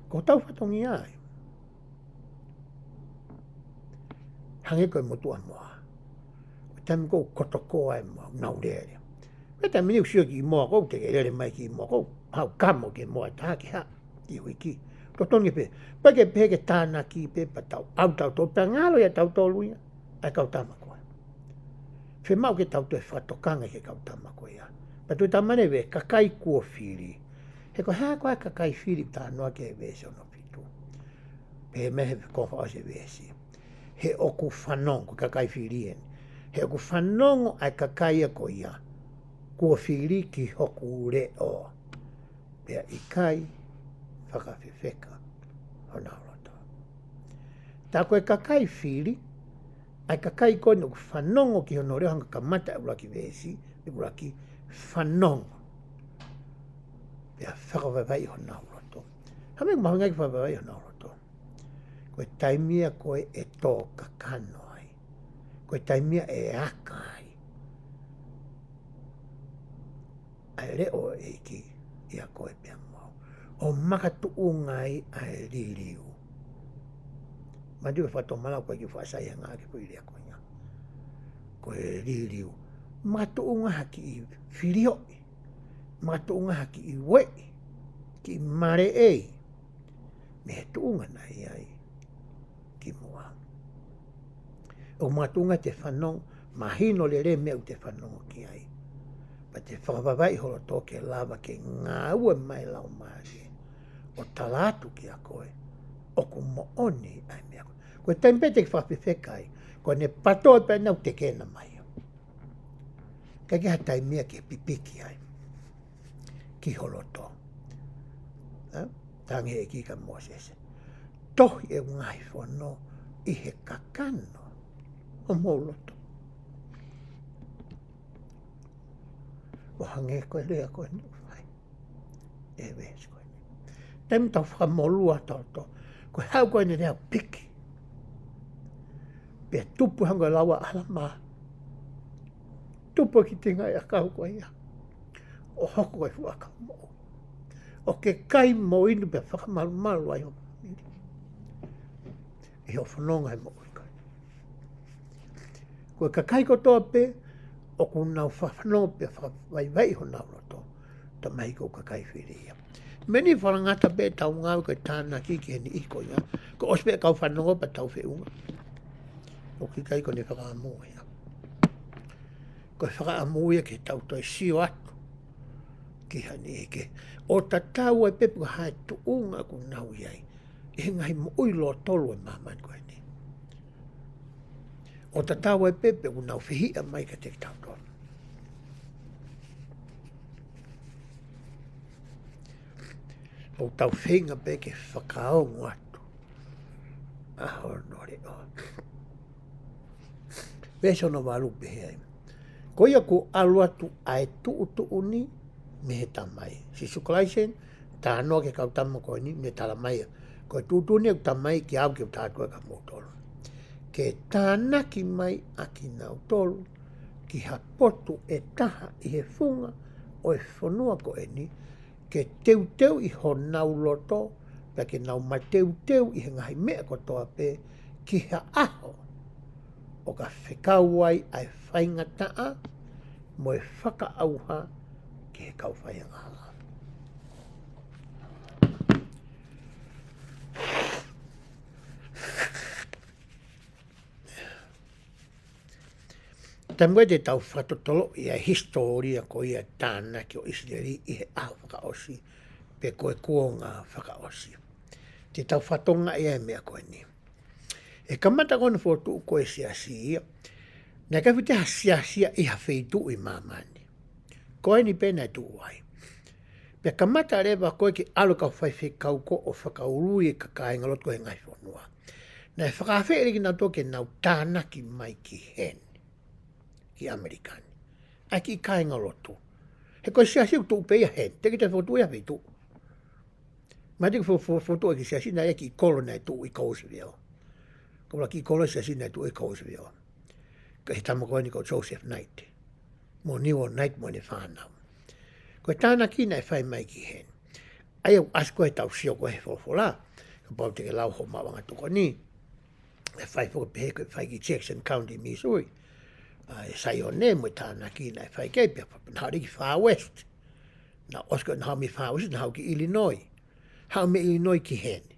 Ko hotau fatongia ia. Hangē ko e motuʻa moa. Ko e taimi ʻoku kotokoa e moa, nau lele. Ko e taimi ni ʻoku sio ki moa ʻoku te ke lele mai ki moa ʻoku, hau kamo ke moa taha ki ha, ki uiki. Totonu ke pehē, pea ke pehē ke tānaki pē pea tau, ʻau tautolu, pea ngalo ia tautolu ia. ʻA e kau tama ko ē. Fiemaʻu ke tau toe fakatokanga ki he kau tama ko ia. Pea toe tama ne ve kakai kuo fili. He ko e hā ko ā e kakai fili talanoa ki ai e veesi hono fitu. Pehē mai he konga fakaʻosi e veesi. He ʻoku fanongo, ko e kakai fili eni. He ʻoku fanongo ʻa e kakai ia ko ia. Kuo fili ki hoku leʻo. Pea ʻikai fakafefeka honau loto. Tā ko e kakai fili, ʻa e kakai ko eni ʻoku fanongo ki hono leʻo hangē ko e kamata e ʻuluaki veesi, ʻuluaki fanongo. Pea fakavaivaiʻi honau loto. Hā e meʻa mahuʻinga ke fakavaivaiʻi honau loto. Ko e taimi ia ko ē ʻe tō kakano ai. Ko e taimi ia ʻe aka ai ʻa e leʻo ʻo e ʻEiki ʻia koe pea mo au. ʻO makatuʻunga ai ʻa e liliu. Manatu ko e fakatomala ko e kiʻi fakaʻasi ʻa e ngaahi kiʻi foʻi lea ko ia. Ko e liliu. Makatuʻunga ha kiʻi filioʻi. Makatuʻunga ha kiʻi ueʻi. Kiʻi maleʻei. Mei he tuʻunga naʻe ʻi ai kimuʻa. ʻOku makatuʻunga te fanongo, mahino lelei meʻa ʻoku te fanongo ki ai. Pea te fakavaivaiʻi ho loto ke lava ke ngāue mai laumālie. ʻO tala atu kia koe, ʻoku moʻoni ʻa e meʻa ko ē. Ko e taimi pē te ke fakafefeka ai, ko ʻene pato pē ʻenau tekena mai. ʻIkai ke ha taimi ia ke pipiki ai ki ho loto. Ē? Talaange ʻe he ʻEiki kia Mōsese. Tohi ʻeku ngaahi fono ʻi he kakano ʻo homou loto. ʻO hangē ko e lea ko eni ʻoku fai ʻe he veesi ko eni. Taimi tau fakamolū ʻa hotau loto. Ko e haʻu ko eni e lea piki. Pea tupu hangē ko e lau ʻa ʻAlamā. Tupu ki he ngaahi ʻakau ko ia. ʻO hoko ko e fuʻu ʻakau moʻui. ʻO ke kai mo inu pea fakamalumalu ai ho fāmili. ʻI hoʻo fononga he moʻui ko ē. Ko e kakai kotoa pē, ʻoku nau fanongo pea fakavaivaiʻi honau loto. Talamai ko e kakai fili ia. Meni falangata pē tau ngāue ko e tānaki ki he niʻihi ko ia. Ko e ʻosi pē kau fanongo pea tau feʻunga. ʻOku ʻikai ko ʻene fakaʻamu ia. Ko e fakaʻamu ia ke tau toe sio atu ki ha niʻihi kehe. ʻO tatau ai pē pe ko e hā e tuʻunga ʻoku nau ʻi ai ʻi he ngaahi moʻui lōtolu ʻo e māmani ko eni. ʻO tatau ai pē pe ʻoku nau fehiʻa mai kiate kitautolu. ʻOku tau feinga pē ke fakaongo atu ʻa hono leʻo. Veesi hono valu pehē ai: Ko ia kuo ʻalu atu ʻa e tuʻutuʻuni mei he Tamai. Sīsū Kalaisi eni, talanoa ki he kau tama ko eni, ne talamai ia: Ko e tuʻutuʻuni ʻa e Tamai kiate au ke u tala atu kiate kimoutolu, ke tānaki mai ʻa kinautolu ki ha potu ʻe taha ʻi he funga ʻo e fonua ko eni, ke teuteuʻi honau loto, pea ke nau mateuteu ʻi he ngaahi meʻa kotoa pē, ki ha ʻaho ʻo ka fekau ai ʻa e faingataʻa mo e fakaʻauha ki he kau faiangahala. Taimi ko ē te tau fakatotoloʻi ʻa e hisitōlia ko ia e tānaki ʻo ʻIsileli ʻi he ʻaho fakaʻosi, pe ko e kuonga fakaʻosi, te tau fakatokangaʻi ʻa e meʻa ko eni. ʻE kamata ko ē ʻene fokotuʻu ko ē e siasi ia, naʻe ʻikai fuʻu toe ha siasi ia ʻi ha feituʻu ʻi māmani. Ko eni pē naʻe tuʻu ai. Pea kamata leva ko ē ke ʻalu e kau faifekau ko ē ʻo fakaului e kāingalotu ko ē he ngaahi fonua. Naʻe fakaafeʻi leva kinautolu ke nau tānaki mai ki heni, ki ʻAmelika ni, ʻa e kiʻi kāingalotu. He ko e siasi ʻoku tuʻu pē ia heni, teʻeki toe fokotuʻu ia ha feituʻu. Mahalo te ke fo-, fo-, fokotuʻu e kiʻi siasi naʻe ʻi ai e kiʻi kolo naʻe tuʻu ʻi Colesville. Ko e kiʻi kolo siasi naʻe tuʻu ʻi Colesville, ko e tama ko eni ko Joseph Knight, mo Newel Knight mo ʻene fānau. Ko e tānaki naʻe fai mai ki heni. ʻA ia ʻoku ʻasi ko ē heʻetau sio ko ē he folofola, kapau te ke lau hoʻo maʻuʻanga tokoni, ʻe fai foki pehē ko e fai ki Jackson County, Missouri, ʻa e Saione mo e tānaki naʻe fai ki ai, pea naʻe haʻu leva ki Far West. Naʻe ʻosi ko ē naʻe haʻu mei Far West, naʻe haʻu ki Illinois. Haʻu mei Illinois ki heni,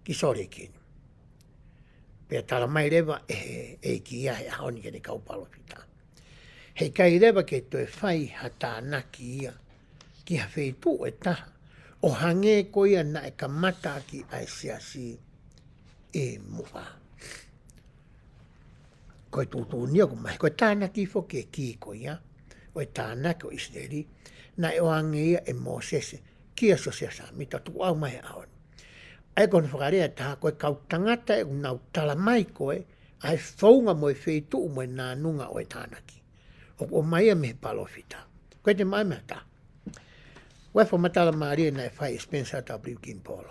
ki Salt Lake ni. Pea talamai leva ʻe he ʻEiki ia he ʻaho ni ki heʻene kau palōfita, heʻikai leva ke toe fai ha tānaki ia ki ha feituʻu ʻe taha ʻo hangē ko ia naʻe kamata ʻaki ʻa e siasi ʻi muʻa. Ko e tuʻutuʻuni ia ʻoku mahi, ko e tānaki foki ʻe kī ko ia ʻo e tānaki ʻo ʻIsileli, naʻe ʻoange ia ʻe Mōsese kia Siosefa Sāmita, tukuʻau mai he ʻaho ni. ʻA ia ko hono fakalea ʻe taha, ko e kau tangata ʻoku nau talamai ko ē ʻa e founga mo e feituʻu mo e nānunga ʻo e tānaki, ʻoku ʻomai ia mei he palōfita. Ko e te mai mata. Ko e fakamatala mālie naʻe fai ʻe Spencer W. Kimball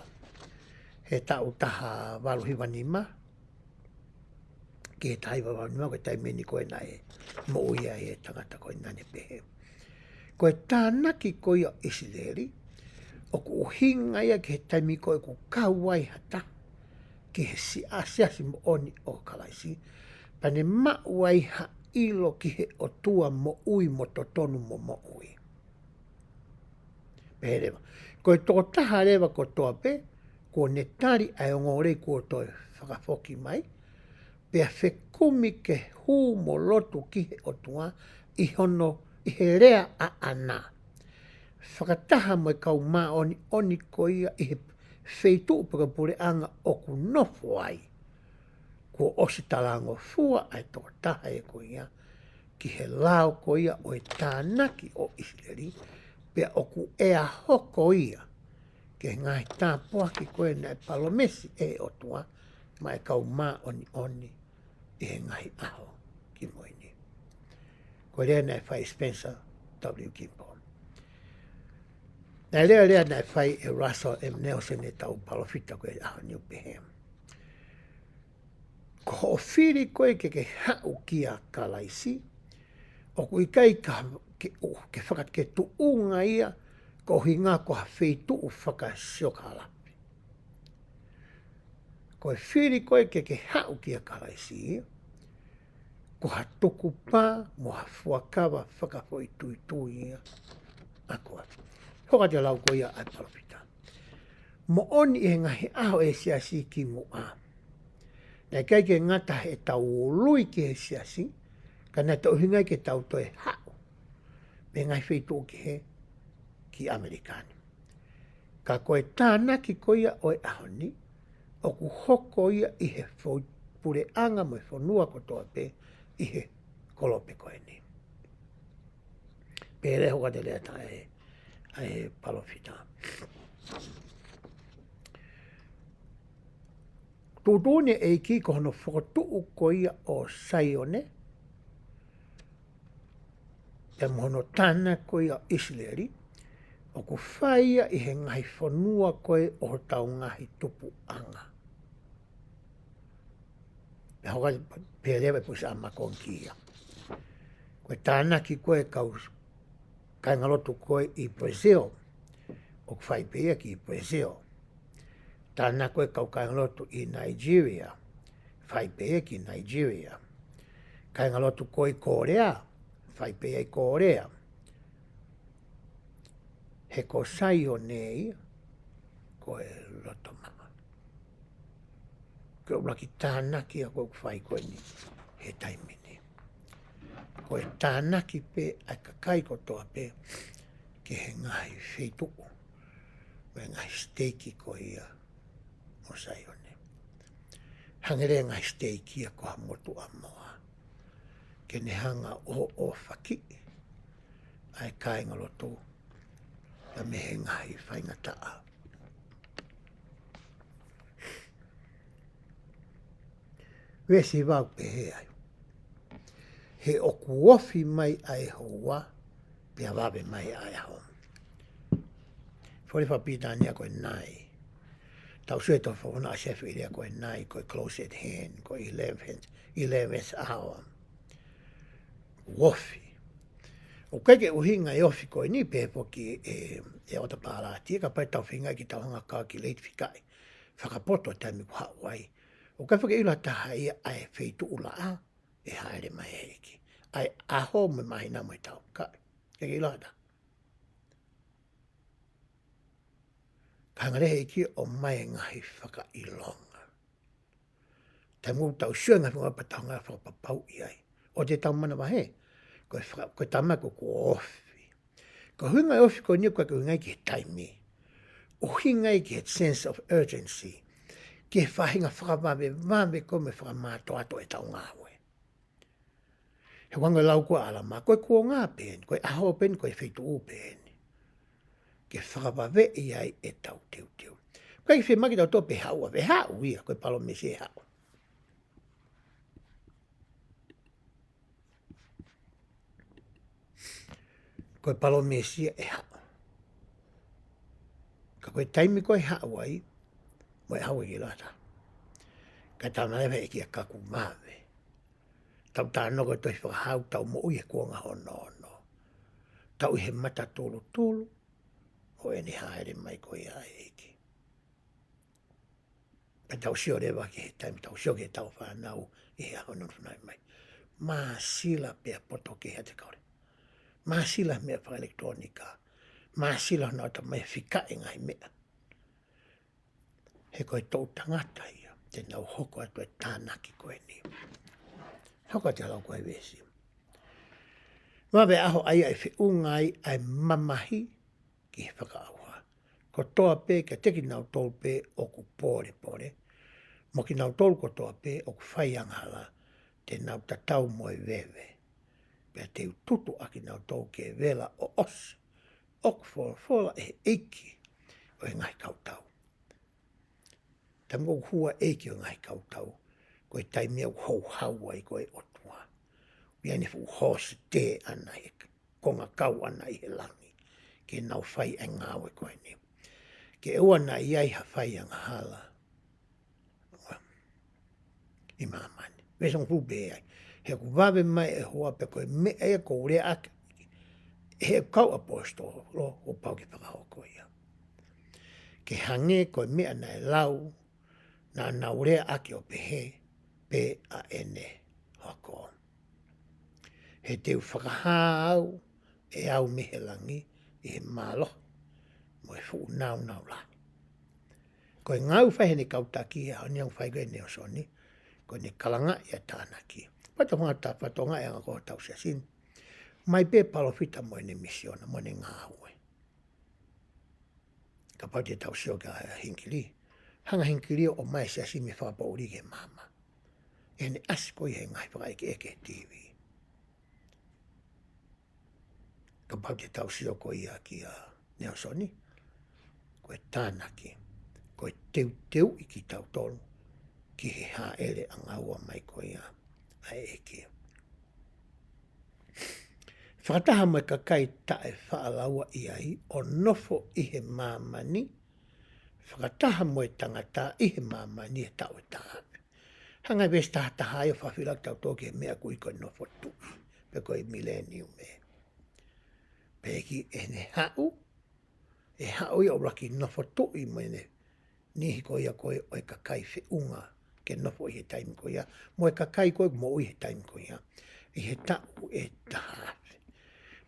he taʻu taha valu hiva nima ki he taha hiva valu nima, ko e taimi eni ko ē naʻe moʻui ai e tangata ko ē naʻa ne pehē: Ko e tānaki ko ia ʻo ʻIsileli, ʻoku ʻuhinga ia ki he taimi ko ē ʻoku kau ai ha taha ki he siasi, siasi moʻoni ʻo Kalaisi, pea ne maʻu ai ha ʻilo ki he ʻOtua moʻui mo totonu mo moʻui. Pehē leva, ko e tokotaha leva kotoa pē kuo ne tali ʻa e ongoongolelei kuo toe fakafoki mai, pea fekumi ke hū mo lotu ki he ʻOtua ʻi hono, ʻi he lea ʻaʻana, fakataha mo e kau māʻoniʻoni ko ia ʻi he feituʻu pe ko e puleʻanga ʻoku nofo ai, kuo ʻosi talangofua ʻa e tokotaha ia ko ia ki he lao ko ia ʻo e tānaki ʻo ʻIsileli, pea ʻoku ʻea hoko ia ki he ngaahi tāpuaki ko ē naʻe palōmesi ʻe he ʻOtua maʻa e kau māʻoniʻoni ʻi he ngaahi ʻaho kimui ni. Ko e lea naʻe fai ʻe Spencer W. Kimball. Naʻe lea, lea naʻe fai ʻe Russell M. Nelson, ʻetau palōfita ko ē he ʻaho ni, ʻo pehē: Ko hoʻo fili ko ē ke ke haʻu kia Kalaisi, ʻoku ʻikai ke, ke, ke faka-, ke tuʻunga ia koeʻuhi ko ha feituʻu fakasiokālafi. Ko e fili ko ē ke ke haʻu kia Kalaisi, ko ha tukupā mo ha fuakava fakafoʻituitui ia ʻaʻau. Hoko atu e lau ko ia ʻa e palōfita. Moʻoni ʻi he ngaahi ʻaho ʻo e siasi kimuʻa, naʻe ʻikai ke ngata heʻetau ului ki he siasi, Ka naʻe toe ʻuhinga ia ke tau toe haʻu mei he ngaahi feituʻu kehe ki ʻAmelika ni. Ka ko e tānaki ko ia ʻo e ʻaho ni, ʻoku hoko ia ʻi he fo-, puleʻanga mo e fonua kotoa pē ʻi he kolope ko eni. Pea lea hoko atu e lea ʻa e, ʻa e palōfita. Tuʻutuʻuni ʻe he ʻEiki ko hono fokotuʻu ko ia ʻo Saione, pea mo hono tānaki ko ia ʻo ʻIsileli, ʻoku fai ia ʻi he ngaahi fonua ko ē ʻo hotau ngaahi tupuʻanga. Pea hoko atu pea lea e pusa a makonki ia. Ko e tānaki ko ē kau kāingalotu ko ē ʻi Brazil, ʻoku fai pē ia ki Brazil. Tānaki ko ē kau kāingalotu ʻi Nigeria, fai pē ia ki Nigeria. Kāingalotu ko ē ʻi Kōlea, fai pē ia ʻi Kōlea. He ko Saione ia, ko e loto maʻa. Ko e ʻuluaki tānaki ia ʻoku fai ko eni he taimi ni. Ko e tānaki pē ʻa e kakai kotoa pē ki he ngaahi feituʻu, mo e ngaahi siteiki ko ia ʻo Saione. Hangē leva e ngaahi siteiki ia ko ha motuʻa moa. Ke ne hanga ʻo ʻofakiʻi ʻa e kāingalotu ia mei he ngaahi faingataʻa. Veesi hiva ʻoku pehē ai: He ʻoku ofi mai ʻa e houa, pea vave mai ʻa e ʻaho. Foʻi lea fakapilitānia ko e night. Tau sio he tohi Fakafōtunga ʻa Sēfili ko e night, ko e close at hand, ko e eleventh, eleventh hour. Ofi. ʻOku ʻikai ke ʻuhinga e ofi ko eni pē foki ʻe, ʻe ʻOta Pālati, ka pau ke tau feinga ke tau hanga ʻo calculate fikaʻi fakapoto e taimi ʻoku haʻu ai. ʻOku ʻikai foki ke ʻilo ha taha ia ʻa e feituʻu laʻā ʻe hāʻele mai ai e ʻEiki. ʻA e ʻaho mo e māhina mo e tau. Ka, ʻikai ke ʻilo ha taha. Ka hanga leva he ʻEiki ʻo ʻomai e ngaahi fakaʻilonga. Taimi ʻoku tau sio ai he ngaahi fakaʻilonga pea tau hanga ʻo fakapapauʻi ai. ʻOua te tau manavahē, ko e faka-, ko e tama ko ē kuo ofi. Ko e ʻuhinga e ofi ko eni ʻoku ʻikai ke ʻuhinga ia ki he taimi. ʻUhinga ia ki he sense of urgency. Ki he faʻahinga fakavavevave ko ē mo e fakamātoato ʻetau ngāue. He ʻoku hangē ko e lau ko ē ʻa ʻAlamā, ko e kuonga pē eni, ko e ʻaho pē eni, ko e feituʻu pē eni. Ke fakavaveʻi ai ʻetau teuteu. ʻOku ʻikai ke fiemaʻu ke tau toʻo pē haʻu ʻave, ʻe haʻu ia, ko e palōmesi ʻe haʻu. Ko e palōmesi ia ʻe haʻu. Ka ko e taimi ko ē ʻe haʻu ai, mo e ʻaho ʻe ʻikai ke ʻilo ha taha. Ka tau nale he ʻEiki ʻa kaku mave. Tau talanoa ko e tohi Fakahau, tau moʻui he kuonga hono ono. Tau ʻi he matatulutulu, ʻo ʻene hāʻele mai ko ia ʻa e ʻEiki. Pea tau sio leva ki he taimi, tau sio ki heʻetau fānau ʻi he ʻaho naʻa nau fanauʻi mai. Māsila pea poto kehe ʻa e kau lea. Māsila meʻa fakaʻelekitulōnika. Māsila honau ʻatamai fikaʻi e ngaahi meʻa. He ko e toʻu tangata ia te nau hoko atu e tānaki ko eni. Hoko atu e lau ko e veesi. Vave ʻaho ʻa ia ʻe feʻunga ai ʻa e mamahi ki he fakaʻauha. Kotoa pē kiate kinautolu pē ʻoku pōlepole, mo kinautolu kotoa pē ʻoku fai angahala, te nau tatau mo e veve. Pea te u tutu ʻa kinautolu ke vela ʻo ʻosi, ʻoku folofola ʻe he ʻEiki ʻo e ngaahi kautau. Taimi ʻoku hū ai e ʻEiki ʻo e ngaahi kautau, ko e taimi ia ʻoku houhau ai ko ē e ʻOtua. ʻOku ʻi ai ʻene fuʻu hosite ʻaʻana he konga kau ʻaʻana ʻi he langi, ke nau fai e ngāue ko eni. Ke ʻoua naʻa ʻi ai ha fai angahala ʻi māmani. Veesi hongofulu pehē ai: He ʻoku vave mai e houa pea ko e meʻa ia kuo u leaʻaki ʻe he kau ʻaposetolo, kuo pau ke fakahoko ia. Ke hangē ko e meʻa naʻe lau, naʻa nau leaʻaki ʻo pehē, pea ʻe hoko. He te u fakahā au ʻe au mei he langi ʻi he mālohi mo e fuʻu nāunau lahi. Ko e ngāue ʻoku fai ʻe heʻene kau taki he ʻaho ni ʻoku fai ko ē ʻe Nalesoni, ko ʻene kalangaʻi ʻa e tānaki. Pea tau hanga ʻo fatongia e anga ko ē hotau siasi ni. Mai pē palōfita mo ʻene misiona, mo ʻene ngāue. Kapau te tau sio kia Hingikeli. Hanga ʻe Hingikeli ʻo ʻomai e siasi mei he fakapoʻuli ki he maama. ʻI heʻene ʻasi ko ia he ngaahi fakaʻekeʻeke he T V. Kapau te tau sio ko ia kia Nalesoni, ko e tānaki, ko e teuteuʻi kitautolu ki he hāʻele ʻanga ua mai ko ia ʻa e ʻEiki. Fakataha mo e kakai taʻefaʻalaua ʻi ai ʻo nofo ʻi he māmani, fakataha mo e tangata ʻi he māmani he taʻu ʻe taha afe. Hanga ʻe he veesi taha taha ʻo fakafiefia kitautolu ki he meʻa ko ia ko e nofo tuʻi, pe ko e mileniume. Pea ʻEiki ʻene haʻu, ʻe haʻu ia ʻo ʻuluaki nofo tuʻi mo ʻene niʻihi ko ia ko ē ʻo e kakai feʻunga ke nofo ʻi he taimi ko ia, mo e kakai ko ē moʻui he taimi ko ia, ʻi he taʻu ʻe taha afe.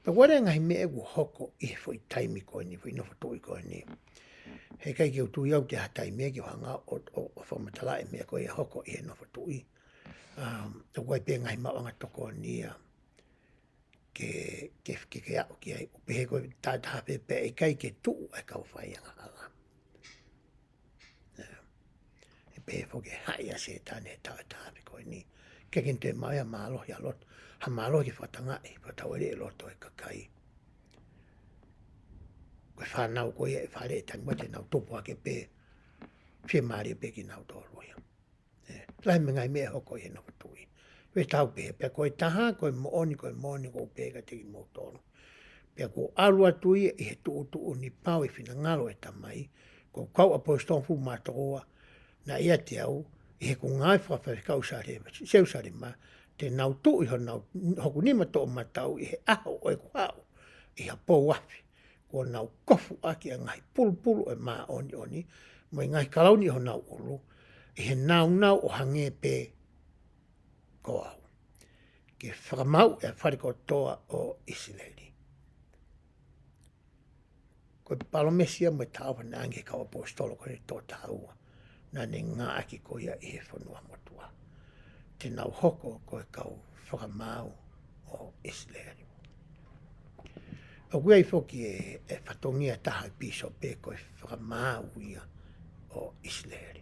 Pea ʻoku ʻi ai e ngaahi meʻa ʻoku hoko ʻi he foʻi taimi ko eni, foʻi nofo tuʻi ko eni. Heʻikai ke u tui au te ha taimi ʻe ke hanga ʻo, ʻo, ʻo fakamatala e meʻa ko ia ʻe hoko ʻi he nofo tuʻi. Um, ʻoku ʻi ai pē ngaahi maʻuʻanga tokoni ia ke, ke, ke, ke aʻu ki ai. ʻO pehē ko e taʻu ʻe taha afe pea ʻikai ke tuʻu e kau faiangahala. ʻE pehē foki ʻe haʻi ʻa Sētane he taʻu ʻe taha afe ko eni. Ke ken te maʻu ia mālohi ʻa loto. Ha mālohi ke fakatangaʻi, fakataueleʻi e loto e kakai. Ko e fānau ko ia ʻe fale e tangi mate nau tupu hake pē. Fiemālie pē kinautolu ia. ʻE, lahi e ngaahi meʻa ʻe hoko ʻi he nofo tuʻi. Pea tau pehē, pea ko e taha, ko e moʻoni, ko e moʻoni, ʻoku ou pehē kiate kimoutolu. Pea kuo ʻalu atu ia ʻi he tuʻutuʻuni pau ʻi he finangalo ʻo e Tamai, ko e kau ʻaposetolo ʻe toko ua, naʻe ʻiate au, ʻi heʻeku ngāue fakafaifekau ʻi Selusalema, te nau tuʻu ʻi honau, hoku nima toʻomataʻu ʻi he ʻaho ʻo ʻeku haʻu, ʻi ha pou afi, kuo nau kofu ʻaki ʻa e ngaahi pulupulu ʻo e māʻoniʻoni, mo e ngaahi kalauni ʻi honau ʻulu, ʻi he nāunau ʻo hangē pē ko au. Ke fakamāuʻi ʻa e fale kotoa ʻo ʻIsileli. Ko e palōmesi ia mo e talaʻofa naʻe ʻange ʻe he kau ʻaposetolo ko eni ʻe toko taha ua. Naʻa ne ngāueʻaki ko ia ʻi he fonua motuʻa. Te nau hoko ko e kau fakamaau ʻo ʻIsileli. ʻOku ʻi ai foki e, e fatongia ʻe taha ʻo e pīsope ko e fakamaau ia ʻo ʻIsileli.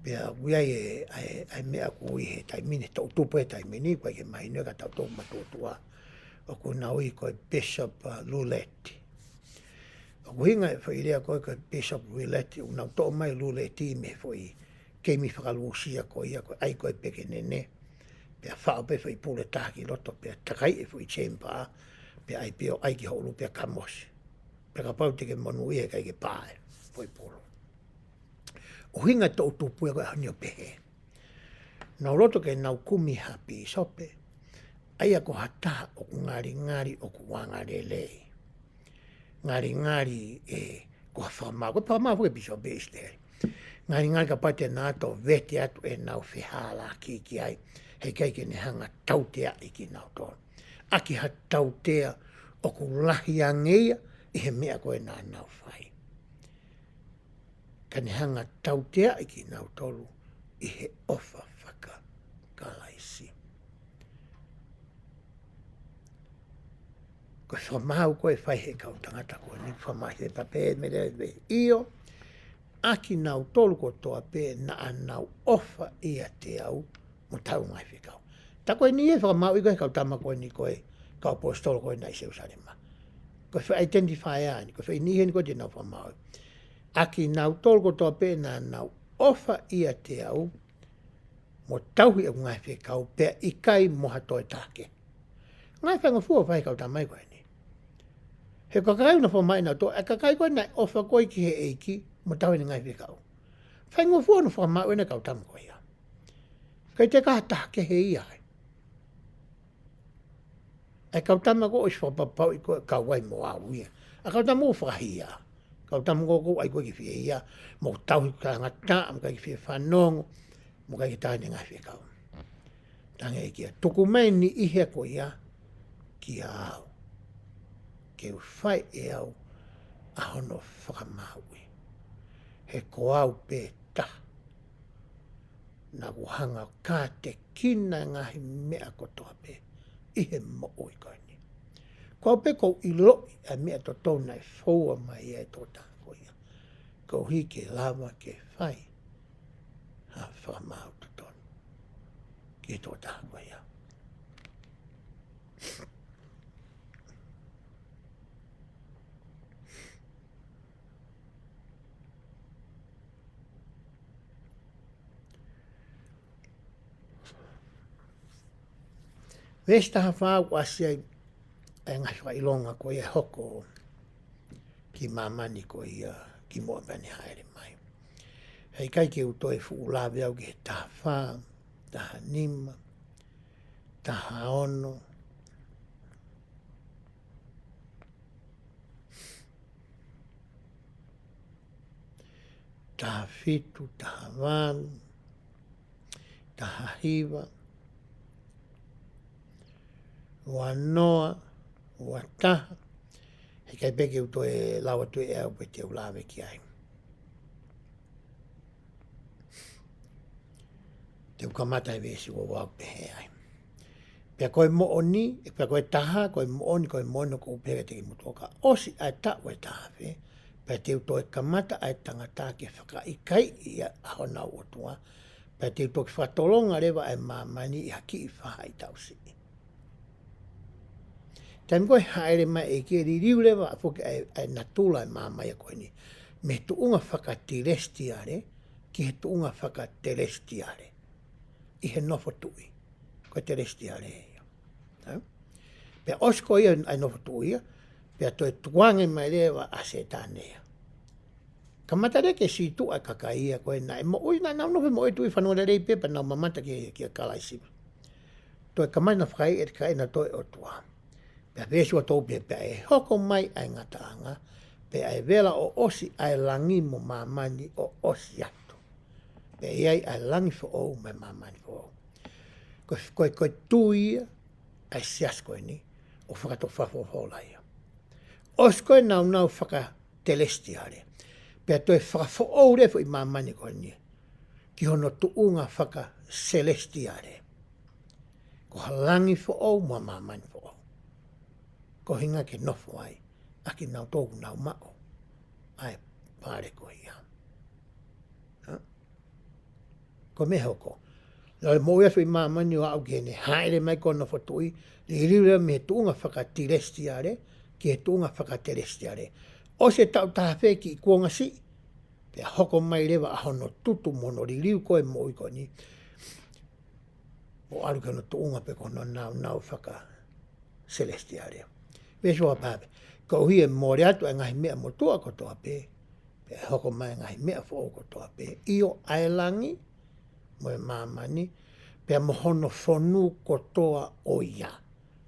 Pea ʻoku ʻi ai e, e, e meʻa ʻoku ui he taimi ni, toʻutupu he taimi ni, ʻoku ʻikai ke mahino ka tau tau matuʻotuʻa. ʻOku nau ui ko e Bishop, uh, Roulette. ʻOku ʻuhinga e foʻi lea ko ē ko e Bishop Roulette, ʻoku nau toʻo mai Roulette mei he foʻi keimi fakalūsia ko ia, ko e ʻai ko ē pekenene. Pea faʻo pē foʻi pulu ʻe taha ki loto, pea takai e foʻi chamber, pea ʻai pē ʻo ʻai ki ho ʻulu pea kamosi. Pea kapau te ke monūʻia heʻikai ke pā e foʻi pulu. ʻUhinga toʻutupu ia ko e ʻaho ni ʻo pehē. Nau loto ke nau kumi ha pīsope, ʻa ia ko ha taha ʻoku ngalingali ʻoku angalelei. Ngalingali ʻe, ko ha fakamaau, ko e fakamaau foki e pīsope ʻi ʻIsileli. Ngalingali kapau te nau toe vete atu ʻenau fehālaaki ki ai, heʻikai ke ne hanga ʻo tauteaʻi kinautolu. ʻAki ha tautea ʻoku lahi ange ia ʻi he meʻa ko ē naʻa nau fai. Ka ne hanga ʻo tauteaʻi kinautolu ʻi he ʻofa faka-Kalaisi. Ko e fakamaau ko ē ʻe fai ʻe he kau tangata ko eni, fakamaau he pape mele ve io, ʻa kinautolu kotoa pē naʻa nau ʻofa ʻiate au mo tauhi e ngaahi fekau. Tā ko eni e fakamaau ia ko ē ʻa e kau tama ko eni ko e kau ʻaposetolo ko ē naʻe ʻi Selusalema. Ko e foʻi identifier eni, ko e foʻi niʻihi eni ko ē te nau fakamaau. ʻA kinautolu kotoa pē naʻa nau ʻofa ʻiate au, mo tauhi ʻeku ngaahi fekau pea ʻikai mo ha toe taha kehe. Ngaahi faingofua ʻoku fai ʻe he kau tama ko eni. He ko e kakai naʻa nau fakamaau ʻe nautolu, ʻa e kakai ko ē naʻe ʻofa ko ē ki he ʻEiki, mo tauhi ʻene ngaahi fekau. Faingofua hono fakamaau ʻe he kau tama ko ia. ʻIkai toe ʻi ai ha taha kehe ia ai. ʻA e kau tama ko ē ʻosi fakapapauʻi ko e kau ai mo au ia. ʻA e kau tama ko ē fakahia. Kau tama ko ē ʻoku ʻai ko ē ke fie hia. Mo tauhi ʻeku tangata, mo ʻikai ke fie fanongo, mo ʻikai ke tauhi ʻene ngaahi fekau. Tangi kia tuku mai e niʻihi ko ia kia au. Ke u fai ʻe au ʻa hono fakamaauʻi. He ko au pē taha Naʻa ku hanga ʻo kātekina e ngaahi meʻa kotoa pē ʻi he moʻui ko eni. Ko au pē ʻoku ou ʻiloʻi ʻa e meʻa totonu naʻe foua mai ai e tokotaha ko ia. Koeʻuhi ke lava ke fai ha fakamaau totonu ki he tokotaha ko ia. Veesi taha fā ʻoku ʻasi ai e ngaahi fakaʻilonga ko ia ʻe hoko ki māmani ko ia kimuʻa pea ne hāʻele mai. Heʻikai ke u toe fuʻu lave au ki he taha fā, taha nima, taha ono, taha fitu, taha valu, taha hiva, ua noa, ua taha. Heʻikai pē ke u toe lau atu ʻe au pe te u lave ki ai. Te u kamata he veesi ua ua ʻo pehē ai. Pea ko e moʻoni, pea ko e taha, ko e moʻoni, ko e moʻoni ʻoku ou pehē kiate kimoutolu, ka ʻosi ʻa e taʻu ʻe taha afe, pea te u toe kamata ʻa e tangata ke fakaʻikaiʻi ʻa honau ʻotua, pea te u toki fakatolonga leva ʻa e māmani ʻi ha kiʻi faʻahitaʻu siʻi. Taimi ko ē hāʻele mai e ʻEiki, liliu leva foki ʻa e, ʻa e natula ʻo e māmani ko eni, mei he tuʻunga fakatilesitiale ki he tuʻunga fakatelesitiale ʻi he nofo tuʻi. Ko e telesitiale ia. Ha? Pea ʻosi ko ia ʻa e nofo tuʻi ia, pea toe tukuange mai leva ʻa Sētane ia. Kamata leva ke sītuʻa e kakai ia ko ē naʻe moʻui, naʻa nau nofo he moʻui tuʻi, fanongo lelei pē pea nau mamata ki, kia Kalaisi. Toe kamata fakaʻi e kakai naʻa toe ʻOtua. Pea veesi ua tolu pē, pea ʻe hoko mai ʻa e ngataʻanga, pea ʻe vela ʻo ʻosi ʻa e langi mo māmani ʻo ʻosi atu. Pea ʻe ʻi ai ʻa e langi foʻou mo e māmani foʻou. Ko, ko, ko e tui ia ʻa e siasi ko eni ʻo fakatofafolaia. ʻOsi ko ē naunau fakatelesitiale, pea toe fakafoʻou leva e foʻi māmani ko eni ki hono tuʻunga fakaselesitiale. Ko ha langi foʻou mo ha māmani foʻou. Ko e ʻuhinga ke nofo ai ʻa kinautolu ʻoku nau maʻu ʻa e pale ko ia. Ha? Ko e meʻa ʻe hoko. Lele moʻui ʻa e foʻi māmani ʻo aʻu ki heʻene hāʻele mai ko ē ʻo nofo tuʻi, liliu leva mei he tuʻunga fakatilesitiale ki he tuʻunga fakatelesitiale. ʻOsi e taʻu taha afe ki he kuonga siʻi, pea hoko mai leva ʻa hono tutu mo hono liliu ko ē e moʻui ko eni, ʻo ʻalu ki hono tuʻunga pē ko hono naunau fakaselesitiale. Veesi ua pē, koeʻuhi ʻe mole atu ʻa e ngaahi meʻa motuʻa kotoa pē, pea hoko mai e ngaahi meʻa foʻou kotoa pē, ʻio, ʻa e langi mo e māmani, pea mo hono fonu kotoa ʻo ia.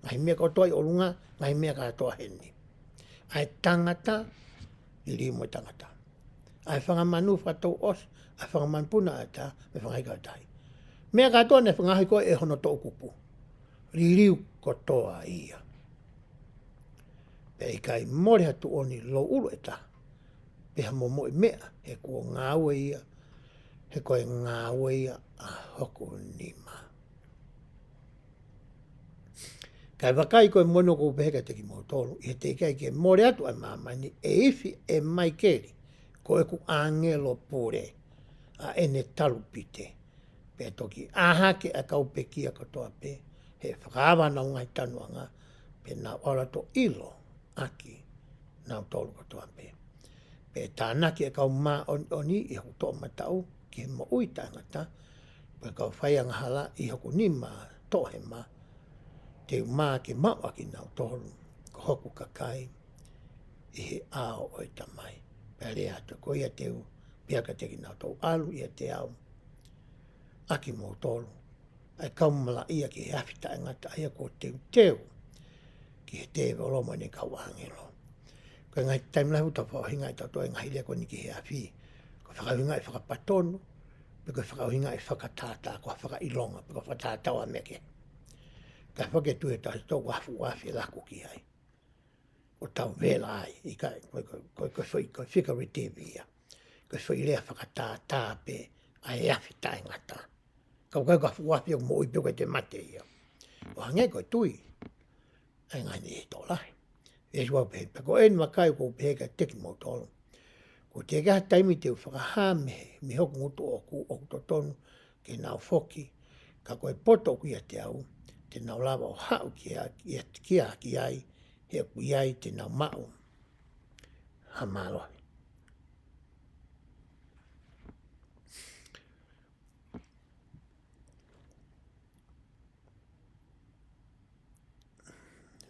Ngaahi meʻa kotoa ʻi ʻolunga, ngaahi meʻa kotoa heni. ʻA e tangata, liliu mo e tangata. ʻA e fanga manu fakatouʻosi, ʻa e fanga manupuna ʻa e ʻatā, mo e fanga ika ʻo e tahi. Meʻa kotoa naʻe fakaʻaongaʻi ko ē ʻe hono toʻukupu, liliu kotoa ia. Pea ʻikai mole ha tuʻoni louʻulu ʻe taha, pe ha momoʻi meʻa, he kuo ngāue ia, he ko e ngāue ia ʻa hoku nima. Kae vakai, ko e moʻoni ʻoku ou pehē kiate kimoutolu, ʻi he teʻeki ai ke mole atu ʻa e māmani, ʻe ifi ʻe Maikeli, ko ʻeku ʻāngelo pule, ʻa ʻene talupite, pea toki ʻā hake ʻa e kau pekia kotoa pē, he fakaava honau ngaahi tanuʻanga, pea nau ʻalu atu ʻo ʻilo ʻaki nautolu kotoa pē. Pea tānaki ʻa e kau māʻoniʻoni ʻi hoku toʻomataʻu ki he moʻui taʻengata, pea kau fai angahala ʻi hoku nima toʻohema, te u mā ke maʻu ʻa kinautolu ko hoku kakai ʻi he ʻao ʻo e Tamai. Pea lea atu, ko ia te u pehē kiate kinautolu, ʻalu ʻiate au ʻa kimoutolu, ʻa e kau malaʻia ki he afi taʻengata, ʻa ia kuo teuteu ki he tēvolo mo ʻene kau ʻāngelo. Ko e ngaahi taimi lahi ʻoku tau fakaʻuhingaʻi tautolu e ngaahi lea ko eni ki he afi, ko e fakaʻuhingaʻi fakapatonu, pe ko e fakaʻuhingaʻi fakatātā, ko e fakaʻilonga, pe ko e fakatātā ʻo e meʻa kehe. Ka fakaetuʻu ʻe tautolu ko e afu afi ʻe laku ki ai, ʻo tau vela ai, ʻikai, ko e, ko e, ko e, ko e foʻi, ko e figurative ia. Ko e foʻi lea fakatātā pē ʻa e afi taʻengata. Ka ʻoku ʻikai ko ha fuʻu afi ʻoku moʻui pē ʻo ʻikai te mate ia. ʻO hangē ko e tui. ʻA e ngaahi niʻihi tokolahi. Veesi ua pehē, pea ko eni vakai ʻoku ou pehē kiate kimoutolu. Kuo teʻeki ai ha taimi te u fakahā mei he, mei hoku ngutu ʻoku, ʻoku totonu ke nau foki. Ka ko e poto ʻoku ʻiate au, te nau lava ʻo haʻu kia, kia, kia, ki ai, he ʻoku ʻi ai te nau maʻu ha mālohi.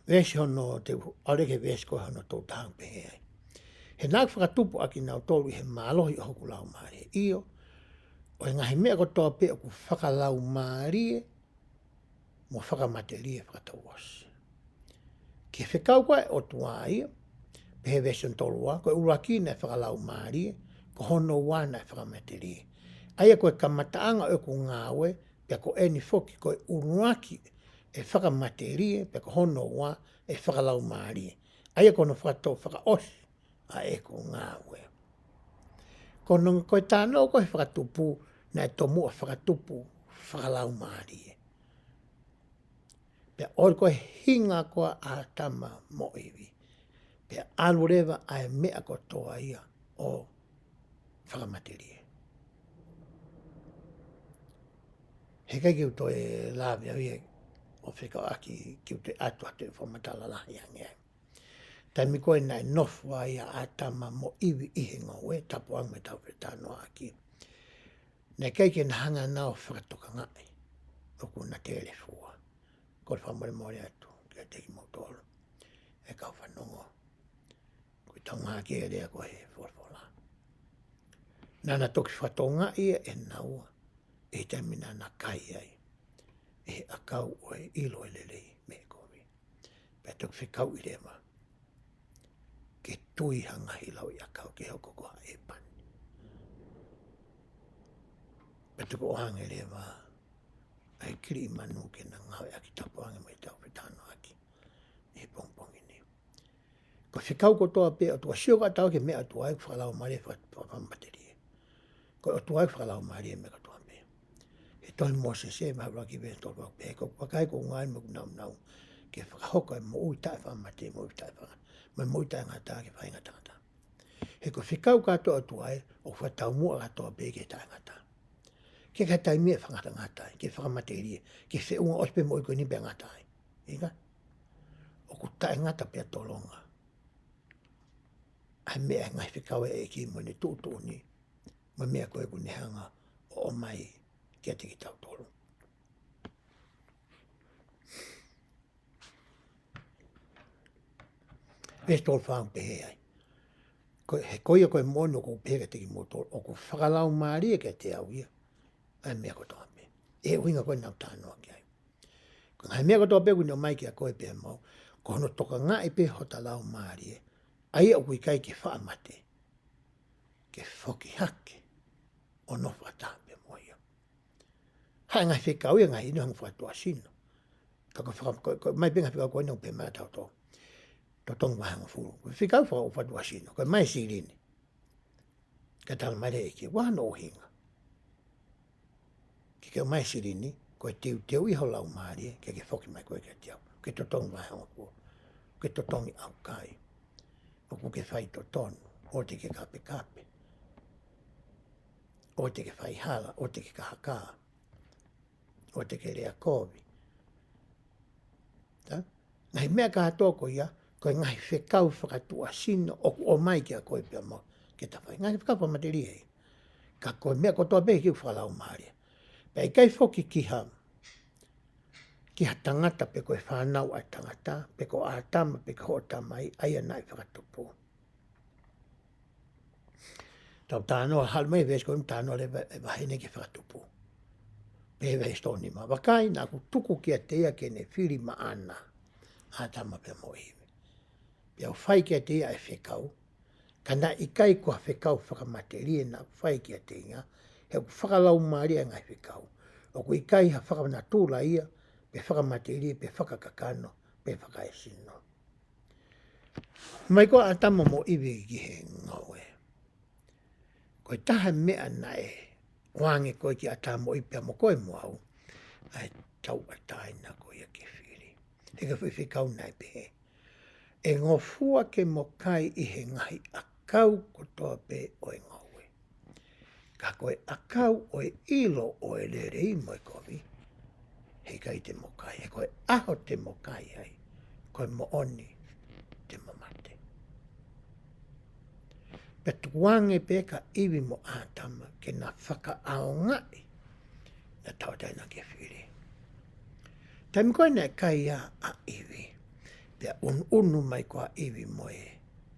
Veesi hono, te u ʻalu ki he veesi ko hono tolu taha ʻoku pehē ai. He naʻa ku fakatupu ʻa kinautolu ʻi he mālohi ʻo hoku laumālie. ʻIo, ʻo e ngaahi meʻa kotoa pē ʻoku fakalaumālie mo fakamatelie fakatouʻosi. Ki he fekau ko ē ʻa e ʻOtua ia, pehē veesi hono tolu ua, ko e ʻuluaki naʻe fakalaumālie, ko hono ua naʻe fakamatelie. ʻA ia ko e kamataʻanga ʻo ʻeku ngāue, pea ko eni foki ko e ʻuluaki ʻe fakamatelie, pea ko hono ua ʻe fakalaumālie. ʻA ia ko hono fakatou fakaʻosi ʻa ʻeku ngāue. Ko hono, ko e talanoa ko ē he fakatupu, naʻe tomuʻa fakatupu fakalaumālie. Pea ʻoku ko e hinga ko ē ʻa ʻĀtama mo ʻIvi. Pea ʻalu leva ʻa e meʻa kotoa ia ʻo fakamatelie. He ʻikai ke u toe lave au ia ʻo fekauʻaki ke u toe ʻatu atu e fakamatala lahi ange ai. Taimi ko ē naʻe nofo ai ʻa ʻĀtama mo ʻIvi ʻi he ngoue, tapu ange mo ʻetau fetalanoaʻaki. Naʻe ʻikai ke na hanga ʻo fakatokangaʻi ʻoku na telefua. Ko e fakamolemole atu kiate kimoutolu, ʻe kau fanongo. Ko e taunga ke lea ko ē he folofola. Naʻa na toki fakatokangaʻi ʻe naua, ʻi he taimi naʻa na kai ai ʻi he ʻakau ʻo e ʻilo ʻo e lelei mo e kovi. Pea toki fekauʻi leva ke tui ha ngaahi lauʻiʻakau ke hoko ko ha ʻēpani. Pea toki ʻoange leva ʻa e kiliʻi manu ke na ngāueʻaki, tapu ange mo ʻetau fetalanoaʻaki ʻi he pongipongi ni. Ko e fekau kotoa pē ʻa e ʻOtua, sio ka tau ke meʻa ʻa e ʻOtua ʻoku fakalaumālie, faka-, fakamatelie. Ko e ʻOtua ʻoku fakalaumālie meʻa kotoa pē. He tohi Mōsese, vahe ʻuluaki veesi tolu ua pehē, ko ʻeku vakai, ko ʻeku ngāue mo ʻeku nāunau ke fakahoko e moʻui taʻefaʻamate, moʻui taʻefaka-, mo e moʻui taʻengata ki he faʻahinga ʻo e tangata. He ko e fekau kātoa ʻa e ʻOtua ʻoku fakataumuʻa kātoa pē ki he taʻengata. Ke ka taimi ʻe fakangatangata ai, ke fakamatelie, ke feʻunga ʻosi pē moʻui ko eni pea ngata ai. ʻIkai? ʻOku taʻengata pea tolonga ʻa e meʻa, ngaahi fekau ʻa e ʻEiki mo ʻene tuʻutuʻuni, mo e meʻa ko ē ʻoku ne hanga ʻo ʻomai kiate kitautolu. Veesi tolu fā ʻoku pehē ai. Ko, he ko ia ko e moʻoni ʻoku ou pehē kiate kimoutolu, ʻoku fakalaumālie kiate au ia ʻa e meʻa kotoa pē. ʻE ʻuhinga ko ē naʻa ku talanoa ki ai. Ko e ngaahi meʻa kotoa pē ʻoku ne ʻomai kiate koe pea mo au, ko hono tokangaʻi pē hota laumālie, ʻa ia ʻoku ʻikai ke faʻa mate, ke foki hake ʻo nofo fakataha pē mo ia. Hā e ngaahi fekau ia, ngaahi inu, hanga ʻo fakatuʻasino. Ka ko e faka-, ko, ko e ʻomai pē ngaahi fekau ko eni ʻoku pehē mai ʻa e tau tō. Totongi vahe hongofulu. Ko e fekau faka-, fakatuʻasino. Ko e ʻomai e silini ka tala mai leva ʻe he ʻEiki, ʻoku ʻi ai hono ʻuhinga. Ke ke ʻomai e silini, ko e teuteuʻi ho laumālie, ke ke foki mai koe kiate au. Ko e Totongi vahe hongofulu. Ko e totongi ʻaukai. ʻOku ke faitotonu, ʻoua te ke kapekape. ʻOua te ke faihala, ʻoua te ke kahakā. ʻOua te ke lea kovi. Tā? Ngaahi meʻa kātoa ko ia, ko e ngaahi fekau fakatuʻasino ʻoku ʻomai kiate koe pea mo au ke ta fai. Ngaahi fekau fakamatelie. Ka ko e meʻa kotoa pē ʻoku fakalaumālie. Pea ʻikai foki ki ha, ki ha tangata pe ko e fānau ʻa e tangata, pe ko ʻĀtama, pe ko hoʻo tamai, ʻa ia naʻe fakatupu. Tau talanoa, haʻu mai veesi ko eni, talanoa leva e vahe ni ki he fakatupu. Pehē veesi tolu nima: Vakai, naʻa ku tuku kiate ia ke ne fili maʻana, ʻĀtama pea mo ʻIvi. Pea u fai kiate ia e fekau, ka naʻe ʻikai ko ha fekau fakamatelie naʻa ku fai kiate ia, he ʻoku fakalaumālie ʻa e ngaahi fekau. ʻOku ʻikai ha fakanatula ia, pe fakamatelie, pe fakakakano, pe fakaesino. Mai ko ʻĀtama mo ʻIvi ki he ngoue, ko e taha e meʻa naʻe tapuange ko ē kia ʻĀtama ʻo ʻIvi pea mo koe mo au, ʻa e tauʻatāina ko ia ke fili. He ko e foʻi fekau naʻe pehē, ʻe ngofua ke mo kai ʻi he ngaahi ʻakau kotoa pē ʻo e ngoue. Ka ko e ʻakau ʻo e ʻilo ʻo e lelei mo e kovi, heʻikai te mo kai. He ko e ʻaho te mo kai ai, ko e moʻoni te mo mate. Pea tukuange pē kia ʻIvi mo ʻĀtama ke na fakaʻaongaʻi ʻena tauʻatāina ke fili. Taimi ko ē naʻe kai ai ʻa ʻIvi, pea ʻunuʻunu mai ko ē ʻa ʻIvi mo e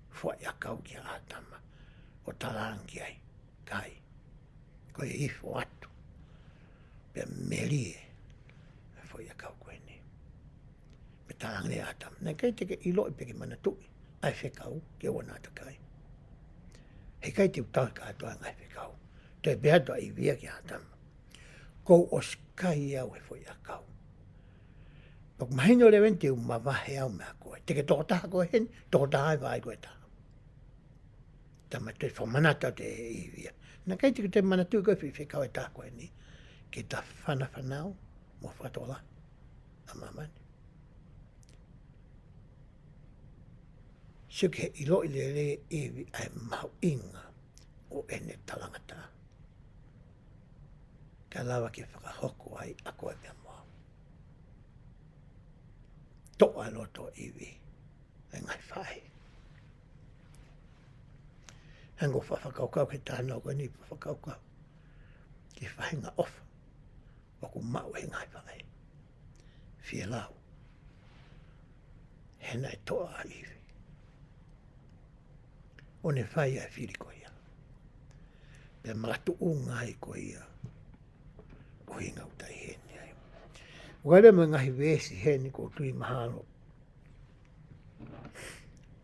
foʻi ʻakau kia ʻĀtama, ʻo talaange ai, kai, ko e ifo atu, pea melie e foʻi ʻakau ko eni. Pea talaange ʻe ʻĀtama, naʻe ʻikai te ke ʻiloʻi pe ke manatuʻi ʻa e fekau ke ʻoua naʻa ta kai. Heʻikai te u tauhi kātoa e ngaahi fekau. Toe pehē atu ʻa ʻIvi ia kia ʻĀtama, kuo u ʻosi kai au he foʻi ʻakau. Pea ʻoku mahino leva eni te u mavahe au meia koe. Te ke tokotaha koe heni, tokotaha ai vaʻai koe taha. Tama te fakamanatu atu ʻe ʻIvi ia, naʻe ʻikai te ke toe manatuʻi koe foʻi fekau ʻe taha ko eni, ke ta fanafanau mo fakatokolahi ʻa māmani. Sio ki he ʻiloʻi lelei ʻe ʻIvi ʻa e mahuʻinga ʻo ʻene talangataʻa, kae lava ke fakahoko ai ʻa koe pea mo au. Toʻa loto ʻIvi ʻa e ngaahi faʻē. Hangē ko e fakakaukau ki he talanoa ko eni, fakakaukau ki he faʻahinga ʻofa ʻoku maʻu ʻe he ngaahi faʻē. Fielau. He naʻe toʻa ʻa ʻIvi, ʻo ne fai ʻa e fili ko ia. Pea makatuʻunga ai ko ia ʻuhinga ʻoku ta ʻi heni ai. ʻOku ʻi ai mo e ngaahi veesi heni ʻoku ou tui mahalo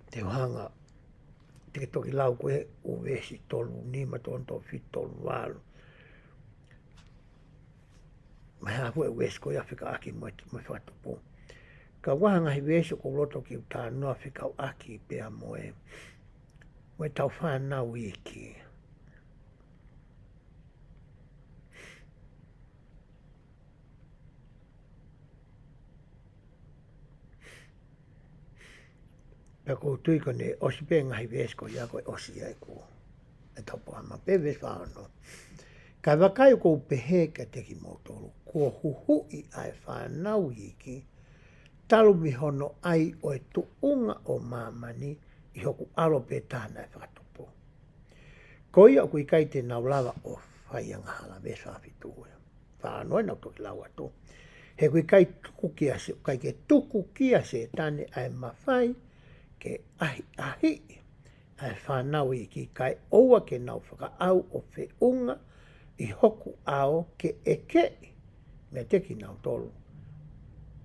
te u hanga, te ke toki lau ko ē ʻa e veesi tolu nima, tolu tolu fitu, tolu valu. Mahalo ko e veesi ko ia fekauʻaki mo e, mo e fakatupu. Ka ʻoku ʻi ai ha ngaahi veesi ʻoku ou loto ke u talanoa fekauʻaki pea mo e, mo ʻetau fānau iiki. Pea ʻoku ou tui ko ʻene ʻosi pē ngaahi veesi ko ia ko e ʻosi ia ʻeku, ʻetau polokalama pē, veesi fā ono. Kae vakai ʻoku ou pehē kiate kimoutolu, kuo huhuʻi ʻa e fānau iiki talu mei hono ʻai ʻo e tuʻunga ʻo māmani ʻi hoku ʻAlo pē taha naʻe fakatupu. Ko ia ʻoku ʻikai te nau lava ʻo fai angahala, veesi fā fitu ia. Fā ono ʻenau toki lau atu. He ʻoku ʻikai tuku kia Se-, ʻikai ke tuku kia Sētane ʻa e mafai ke ʻahiʻahiʻi ʻa e fānau iiki, kae ʻoua ke nau fakaʻau ʻo feʻunga ʻi hoku ʻao ke ʻekeʻi meiate kinautolu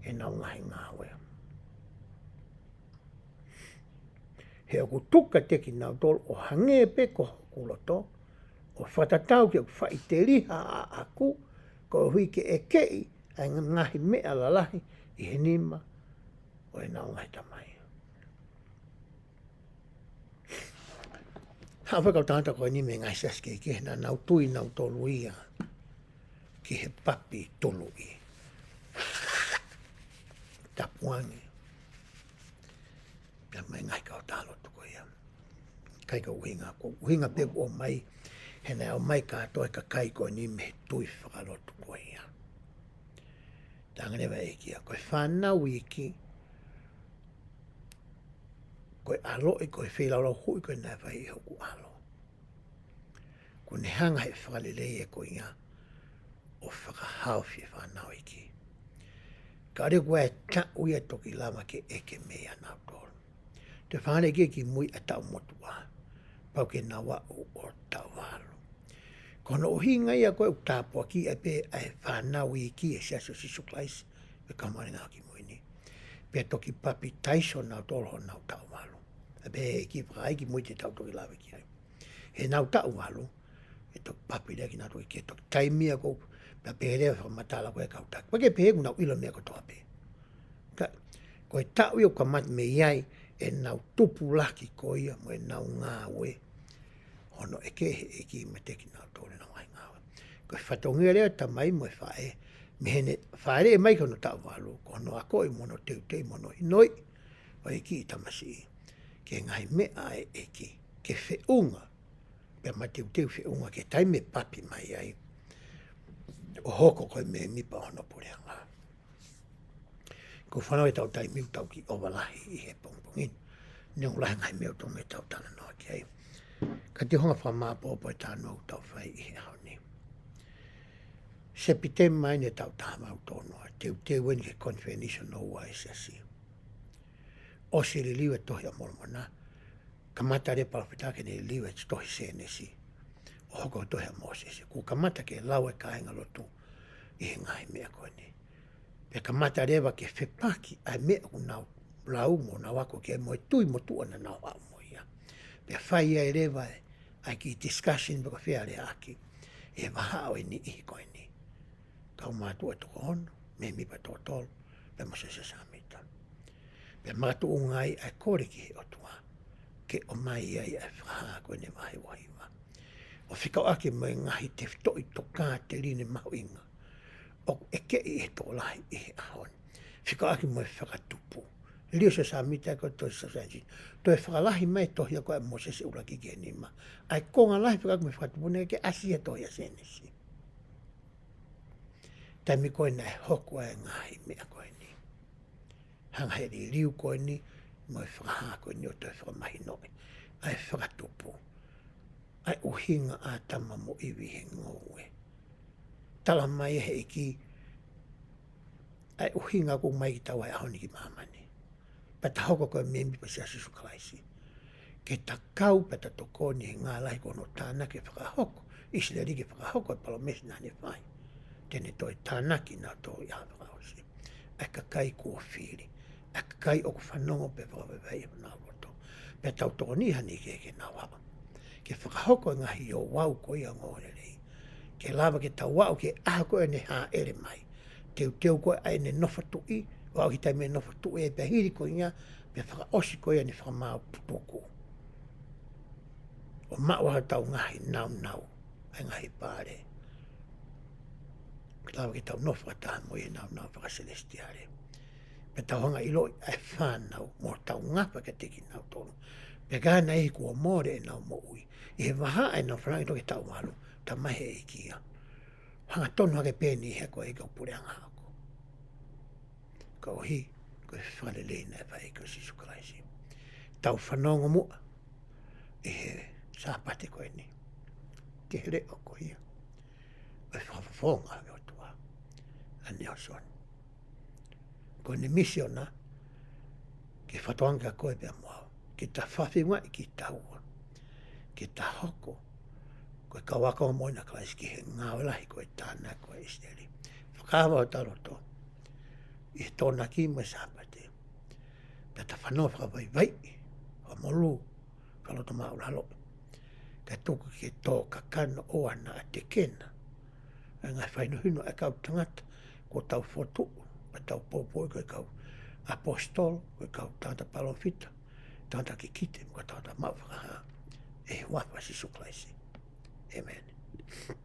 ʻenau ngaahi ngāue. He ʻoku tuku kiate kinautolu ʻo hangē pē ko hoku loto, ʻo fakatatau ki hoku faʻiteliha ʻaʻaku, koeʻuhi ke ʻekeʻi ʻa e ngaahi meʻa lalahi ʻi he nima ʻo ʻenau ngaahi tamai. Haʻu e kau tangata ko eni mei he ngaahi siasi kehekehe, naʻa nau tui nautolu ia ki he papi tuluʻi. Tapuange. Pea mei he ngaahi kautaha lotu ko ia. ʻIkai ko e ʻuhinga, ko e ʻuhinga pē ʻoku ʻomai, he naʻe ʻomai kātoa e kakai ko eni mei he tui fakalotu ko ia. Talaange leva ʻe he ʻEiki ia, ko e fānau iiki, ko e ʻaloʻi, ko e feilaulau huʻi ko ē naʻe fai ʻe hoku ʻAlo. Kuo ne hanga ʻe he Fakalelei ia ko ia ʻo fakahaofi e fānau iiki. Ka ʻoku ʻikai ko e taʻu ia ʻe toki lava ke ʻeke meiate kinautolu. Toe fānau iiki kimui ʻa e taʻu motuʻa, pau ke nau aʻu ʻo taʻu valu. Ko hono ʻuhinga ia ko ē ʻoku tāpuakiʻi ai pē ʻa e fānau iiki ʻi he Siasi ʻo Sīsū Kalaisi ʻo e Kau Māʻoniʻoni ʻi he Ngaahi ʻAho Kimui Ni, pea toki papitaiso nautolu honau taʻu valu. ʻA e pehē ʻe he ʻEiki, fakaʻai kimui te tau toki lave ki ai. He ʻenau taʻu valu, ʻe toki papi leva kinautolu ke toki taimi ia ko ē, pea pehē leva e fakamatala ko ē ʻa e kau taki. Pea ke pehē ʻoku nau ʻilo e meʻa kotoa pē. Ka, ko e taʻu ia ʻoku kamata mei ai ʻenau tupulaki ko ia mo ʻenau ngāue. Hono ʻeke ʻe he ʻEiki meiate kinautolu ʻenau ngaahi ngāue. Ko e fatongia leva ʻo e tamai mo e faʻē, mei heʻene fāʻeleʻi mai ki hono taʻu valu, ko hono akoʻi mo hono teuteuʻi mo hono hinoi ʻo e ʻEiki e tamasiʻi ki he ngaahi meʻa ʻa e ʻEiki, ke feʻunga, pea mateuteu feʻunga ki he taimi ʻe papi mai ai ʻo hoko ko e mēmipa ʻo hono puleʻanga. Ko e fānau, ʻetau taimi ʻoku tau kiʻi ʻova lahi ʻi he pongipongi ni, neongo lahi e ngaahi meʻa ʻoku totonu ke tau talanoa ki ai. Ka te u hanga ʻo fakamāʻopoʻopo e talanoa ʻoku tau fai ʻi he ʻaho ni. Sepitema eni ʻo e taʻu taha valu tolu noa, teuteu eni ki he konifelenisi hono ua ʻa e Siasi. ʻOsi e liliu e Tohi ʻa Molomona, kamata leva e palōfita ke ne liliu e tohi Sēnesi ʻo hoko ko e tohi ʻa Mōsese. Kuo kamata ke lau e kāingalotu ʻi he ngaahi meʻa ko eni. Pea kamata leva ke fepaki ʻa e meʻa ʻoku nau lau mo nau ako ki ai mo e tui motuʻa naʻa nau haʻu mo ia. Pea fai ai leva e, ʻa e kiʻi discussion pe ko e fealeaʻaki ʻi he vahaʻa ʻo e niʻihi ko eni. Kau mātuʻa toko ono, mēmipa toko tolu, pea mo Siosefa Sāmita. Pea makatuʻunga ai ʻa e kole ki he ʻOtua ke ʻomai ai ʻa e fakahā ko eni vahe uahiva, ʻo fekauʻaki mo e ngaahi tefitoʻi tokāteline mahuʻinga ʻoku ʻekeʻi ʻe he tokolahi ʻi he ʻaho ni, fekauʻaki mo e fakatupu. Liliu ʻe Siosefa Sāmita ko e tohi Sōsaieti, toe fakalahi mai e tohi ko ē ʻa Mōsese ʻuluaki ki he nima. ʻA e konga lahi fekauʻaki mo e fakatupu naʻe ʻikai ke ʻasi he tohi ʻa Sēnesi. Taimi ko ē naʻe hoko ai e ngaahi meʻa ko eni, hanga ʻe he liliu ko eni mo e fakahā ko eni ʻo toe fakamahinoʻi ʻa e fakatupu, ʻa e ʻuhinga ʻa ʻĀtama mo ʻIvi he ngoue. Tala mai ʻe he ʻEiki ʻa e ʻuhinga ʻoku ʻomai kitaua he ʻaho ni ki māmani, pea ta hoko ko e mēmipa ʻo e Siasi ʻo Sīsū Kalaisi, ke ta kau pea ta tokoni he ngāue lahi ko hono tānaki e fakahoko, ʻIsileli ke fakahoko e palōmesi naʻa ne fai, te ne toe tānaki kinautolu ʻi he ʻaho fakaʻosi, ʻa e kakai kuo fili, ʻa e kakai ʻoku fanongo pea fakavaivaiʻi honau loto. Pea tau tokoniʻi ha niʻihi ke nau haʻu ke fakahoko e ngaahi ouau ko ia ʻo e ongoongolelei, ke lava ke tau aʻu ki he ʻaho ko ē ʻene hāʻele mai, teuteu ko ē ʻa ʻene nofo tuʻi, ʻo aʻu ki he taimi ʻe nofo tuʻi ai pea hili ko ia, pea fakaʻosi ko ia ʻene fakamaau putuku, ʻo maʻu ai hotau ngaahi nāunau ʻa e ngaahi pale. Ke lava ke tau nofo fakataha mo ia he nāunau fakasilesitiale, pea tau hanga ʻo ʻiloʻi ʻa e fānau mo tau ngafa kiate kinautolu. Pea ka ʻi ai ha niʻihi kuo mole ʻenau moʻui ʻi he vahaʻa ʻenau fanauʻi ʻi he taʻu valu, talamai ʻe he ʻEiki ia, hangatonu hake pē ʻe niʻihi ko ē ki he puleʻanga ako, koeʻuhi ko e fakalelei naʻe fai ʻe he ʻEiki ko Sīsū Kalaisi. Tau fanongo muʻa ʻi he Sāpate ko eni ki he leʻo ko ia ʻo e fakafofonga ʻo e ʻOtua ʻa Nalesoni. Ko ʻene misiona ki he fatongia ko ē pea mo au, ke ta fakafiungaʻi kitaua ke ta hoko ko e kau ako moʻui ʻa Kalaisi ki he ngāue lahi ko e tānaki ko ē ʻa ʻIsileli. Fakaava hota loto ʻi he Tokonaki mo e Sāpate, pea ta fanongo fakavaivaiʻi, fakamolū, fakalotomāʻulaloʻi, kae tuku ke tō kakano ʻoua naʻa tekena ʻa e ngaahi fakahinohino ʻa e kau tangata kuo tau fokotuʻu, pea tau poupouʻi ko e kau ʻaposetolo, ko e kau tangata palōfita, tangata kikite, mo e kau tangata maʻu fakahā, ʻi he huafa ʻo Sīsū Kalaisi. ʻĒmeni.